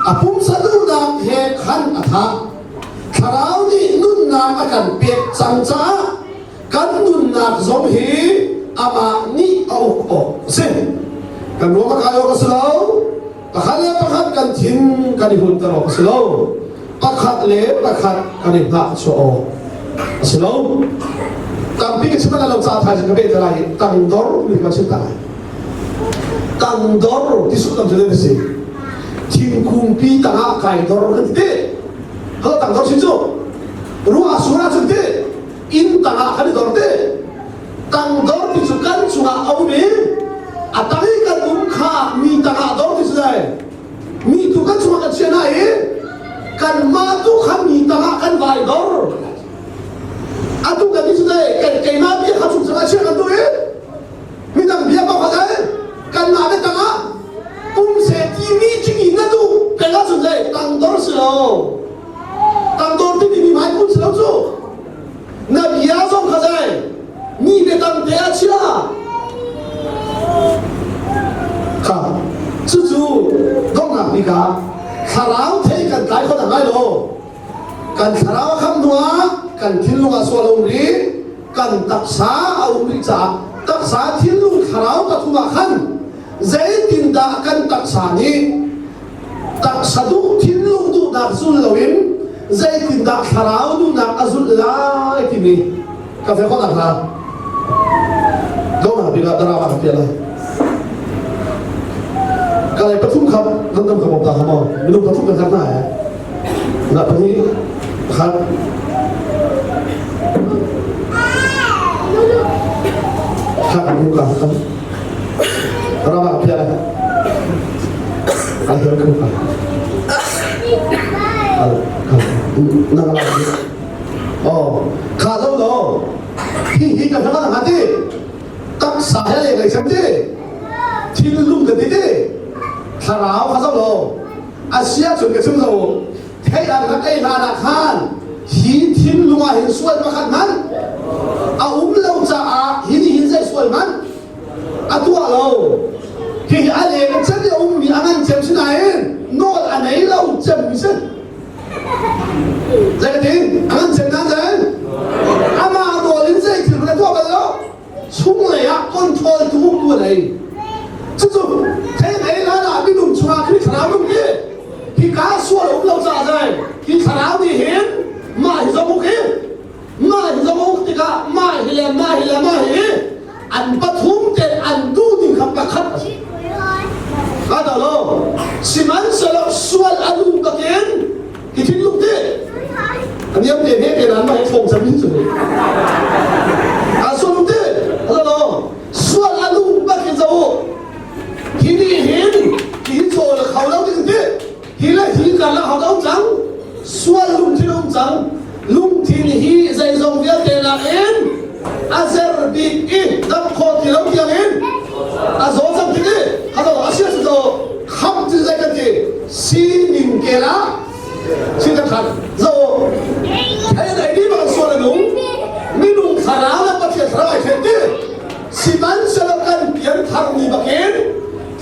a pumsa duhnak he khan a thah. Thlarau nih nunnak a kan pek cang caah kan nunnak zong hi amah nih a uk awk a si. Kan ruam a kai awk a si lo. Pakhat le pakhat kan thin kan i hunter awk a si lo. Pakhat le pakhat kan i hngahchuah awk a si lo. Tampi ka chim lo caah thaizing ka beh te lai i tangdor mi ka chim ta lai. Tangdor ti sullam cu a si. Thingkungpi tangah kai dor kan ti. Hal tangdor si cu. Ruah sur ahcun ti inn tangah kan i dor ti. Tangdor ti cu kan cungah a um i a tang i kan um kha mi tangah dor ti cu dai. Mi tu kan cungah kan chia hna i kanmah tu kha mi tangah kan vai dor. Atu kan ti cu dai keimah bia kha chung cungah chia kan tu i midang bia ko kha dai kanmah le tangah pumse timi cingin na duh kai ahcun le tangdor si lo tangdor timi mi hmai kun si lo cu na bia zong kha dai mi biatam te a chia kha cucu donghnak bik ah thlarau thei kan tlai kho lai lo kan thlarau a kham hnuah kan thinlung ah sual a um rih kan taksa a um rih caah taksa thinlung thlarau pathum ah khan zeitindah kan taksa nih taksa duh thinlung duhnak zul loin zeitindah thlarau duhnak a zulh lai timi ka fe khawh hna donghnak bik ah darama ka piah lai kalay pathum khap nan dam ka bawm ta maw minung pathum kan hna he na pahnih pakhat kha kan ka kan darama ka piah lai ai kan ka al na la oh kha lo lo hi hi ka hna na ti taksa he le lei sem ti thinlung ka ti ti thlarau kha zo lo asia chun ka chim lo thei an rak ei hlan ah khan hi thinlung ah hin sual pakhat man a um lo caah hi nih hin zei sual man a tuah lo hi hi a leng cem i a ummi a ngan cem sinain nawl a nei lo cem mi si Zeitin? A ngan cem nan zen? Amah nawl in zei thil na tuah bal lo. Chunglei ah control tu uktu a nei. Cucu thei thei hlan ah minung chungah Khrih thlarau nung hi hika sual um lo caah zai hi thlarau nih hin mah hi zong uk hi. le mah hi le mah hi an pathum te an duh ding kha pakhat a si. Ka dah lo. Sihmanhsehlaw sual a luh takin hi thinlung te a niam te he te nan mah hi thawng cam in cu. A sual te a lo. Sual a luh bakin zo. Hi nih hin hi chaw le kho lo ding ti. Hi le hi karlak ho um cang sual lungthin um cang lungthin hi zeizong vialte nakin a zer bik i dam khawh ti lo tiang in a zaw cang ti ti halo a sia cu kham cu zei kan ti sining kel ah sin kan khat zo hei dai ni bang sual a nung minung thlarau le Pathian thlarau ai then ti sihmanhsehlaw kan pian thar ni bakin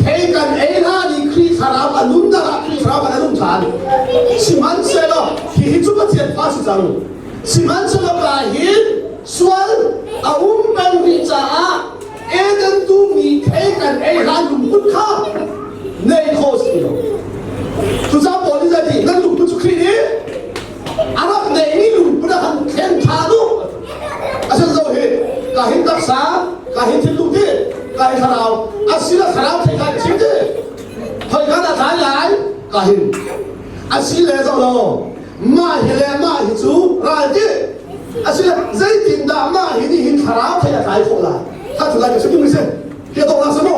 Thei kan ei hlan i Khrih thlarau a nunnak ah Khrih thlarau kan a nung ṭhan. Sihmanhsehlaw hihi cu Pathian fa si cang. Sihmanhsehlaw ka hin sual a um peng rih caah Eden dum i thei kan ei hlan lungput kha nei kho si lo. Cucaah Paul nih zei ti nan lungput cu Khrih nih a rak neihmi lungput ah khan thleng ṭhan u. Asin zo hi ka hin taksa ka hin thinlung ti ka hin thlarau asila thlarau thei kai ka chim ti hoi ka dah tlai lai ka hin asi le zo lo mah hi le mah hi cu ral ti asile zeitin dah mah hi nih hin thlarau thei a tlai khawh lai kha cu lai ka chim ding si hi dong la samu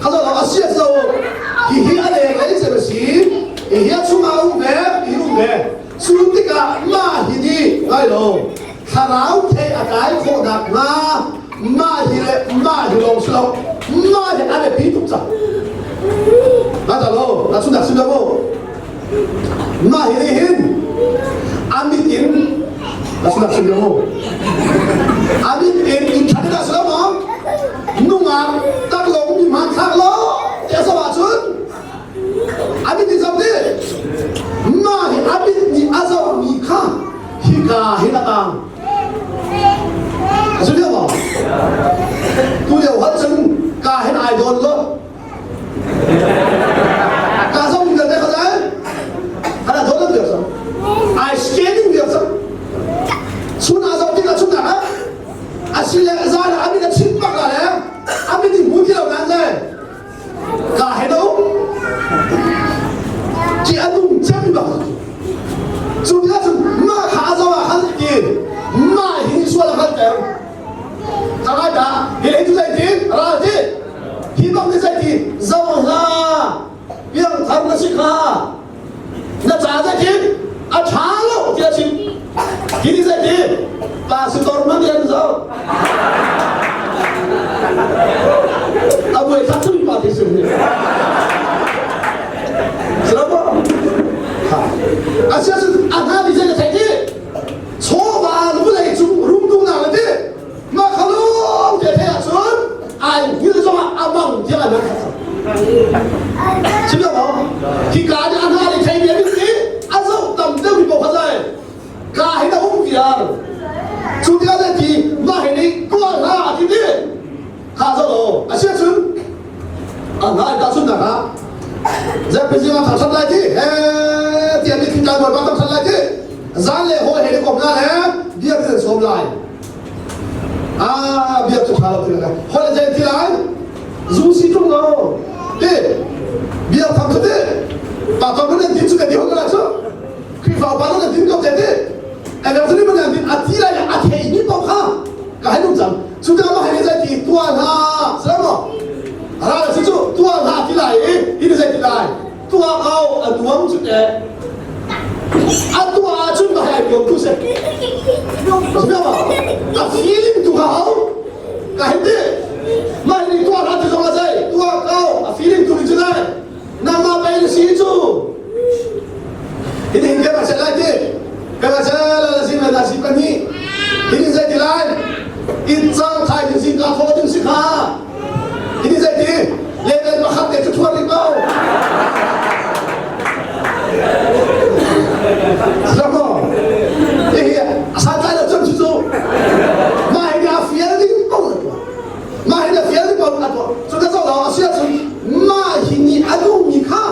kha zo lo asia zo hi hi a leng lei cem a si hi hi a chungah um ve hi um ve Cu tikah mah hi nih ngai lo thlarau thei a tlai khawh nakhnga mah hi le mah hi lawng si lo mah hi a biapi tuk cang. Na ta lo na chundak sim lo mu. Mah hi nih hin a mit in na chundak sim lo mu. A mit in internet ah si lo maw? Nungak taklawng mi hmanthlak lo ti a zoh ahcun A mit i zoh dih. Mah hi a mit nih a zohmi kha hika hin a tang. A si lio maw? Tu lio hal cun ka hin ai dawn lo. Ka zoh mi vialte kha zai. Ana dawn lo viar cang. Ai scanning viar cang. Chun a zoh tikah chun ah a si le zan ah a mit a chim bak la le a mit i hmu ti lo nan le Ka he do ci a nung cem bak cu tikah cun mah kha a zoh ah khan ti mah hi sual a hngalhter ka ngai ta hi lei tu zei ti ral ti hi bang ni zei ti zoh hlah piangthar na si kha Na ca zeitin a ṭha lo tiah a chim. Hi ni zeitin pastor man an zoh. A buai thak cun pa ti sim ni. Silo Asia cun a hna ni zei na thei ti? Chawva vulei cung rum duhnak le ti mah kha lawng te thei ahcun ai hngilh zongah a mang tiang an khat Chim lo maw? Hi ka nih a hna nih thei bia ding i a zoh tam deuh mi paoh kha zai ka hin a um viar cu tikah zei ti mah hi nih tuah hlah a ti ti kha zoh lo a si ahcun a hna in tahchunhnak ah zerpizing ah thangṭhat lai ti he tiah mitthli tlai bawipa thangṭhat lai ti zan le hawi he ni kom la le biakinn an sawm lai ah biak cu ṭha lo ti lai hawi le zei ti lai zu si ṭung lo ti biak tham cu ti pa tong nan tin cu ka ti hon la cu Khrihfa upa nan tin ko te ti evangelist man tin a ti lai a thei mi paoh kha ka hai nung cang cu tikah mah hi zei ti tuah hna selo ra si cu tuah hna ti lai i hi zei ti lai tuah ko a nuam cu te a tuah ahcun mah hi ai nuam tu si a feeling tu kha hau ka hin ti mah hi tuah hna ti zong a zei tuah ko a feeling tu ni cu lai nangmah pei na si cu hin hin kan a lai ti kan a la si la si kan hi hin zei ti lai in cang thai din sing ka thaw ding si kha hin zei ti level pakhat te cu thuar ring ko Sako hi santlai lo cun cu mah hi a fial ding ko mah hi na fial ding ko a tuah cu ka zoh lo a si ahcun mah hi nih a duhmi kha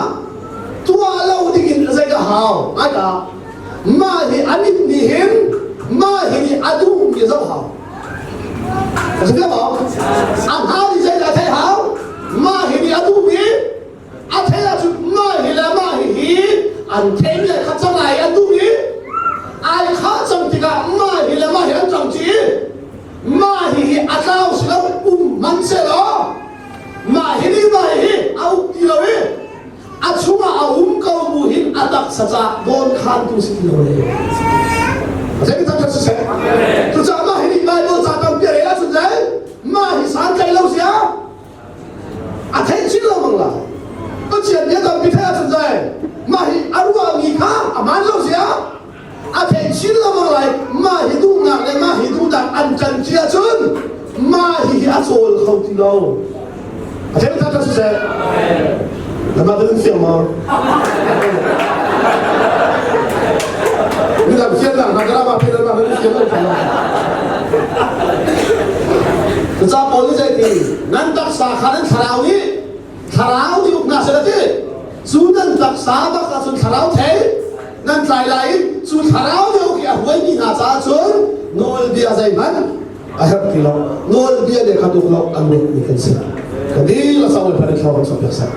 tuah lo dingin zei ka hau ai ta mah hi a mit nih hin mah hi nih a duhmi zoh hau. A si maw? A hna nih zeidah theih hau? Mah hi nih a duhmi a theih ahcun mah hi le mah hi hi an thei le kha cang ai an duh i ai kha cang tikah mah hi le mah hi an cang ci mah hi hi a tlau si lo um hman selaw mah hi nih mah hi a uk ti lo i a chungah a um ko bu hin a taksa ca dawn khantu si ti lo le zei tak si seh cucaah mah hi nih Bible ca tampi a rel ahcun zei mah hi santlai lo sia a theih chin lo mang la Pathian bia tampi theih ahcun zei mah hi a ruahmi kha a hmaan lo sia a theih chin lengmang lai mah hi duhnak le mah hi duhnak an kan ti ahcun mah hi hi a cawl kho ti lo a theih tak tak siseh Nama tu fiang maw? Midang fiang lang, na ma pe ma pe fiang lo fiang. Cucaah Paul nih zei ti nan taksa kha nan thlarau nih thlarau nih uknak seh ti cu nan taksa bak ahcun thlarau thei nan tlai lai i cu thlarau nih uk i a huaimi hna caah cun nawlbia zeihmanh a herh ti lo nawlbia le kha tuk lo an ruatmi kan si kan dihlak sang le phan thlarau kan chuah piak seh.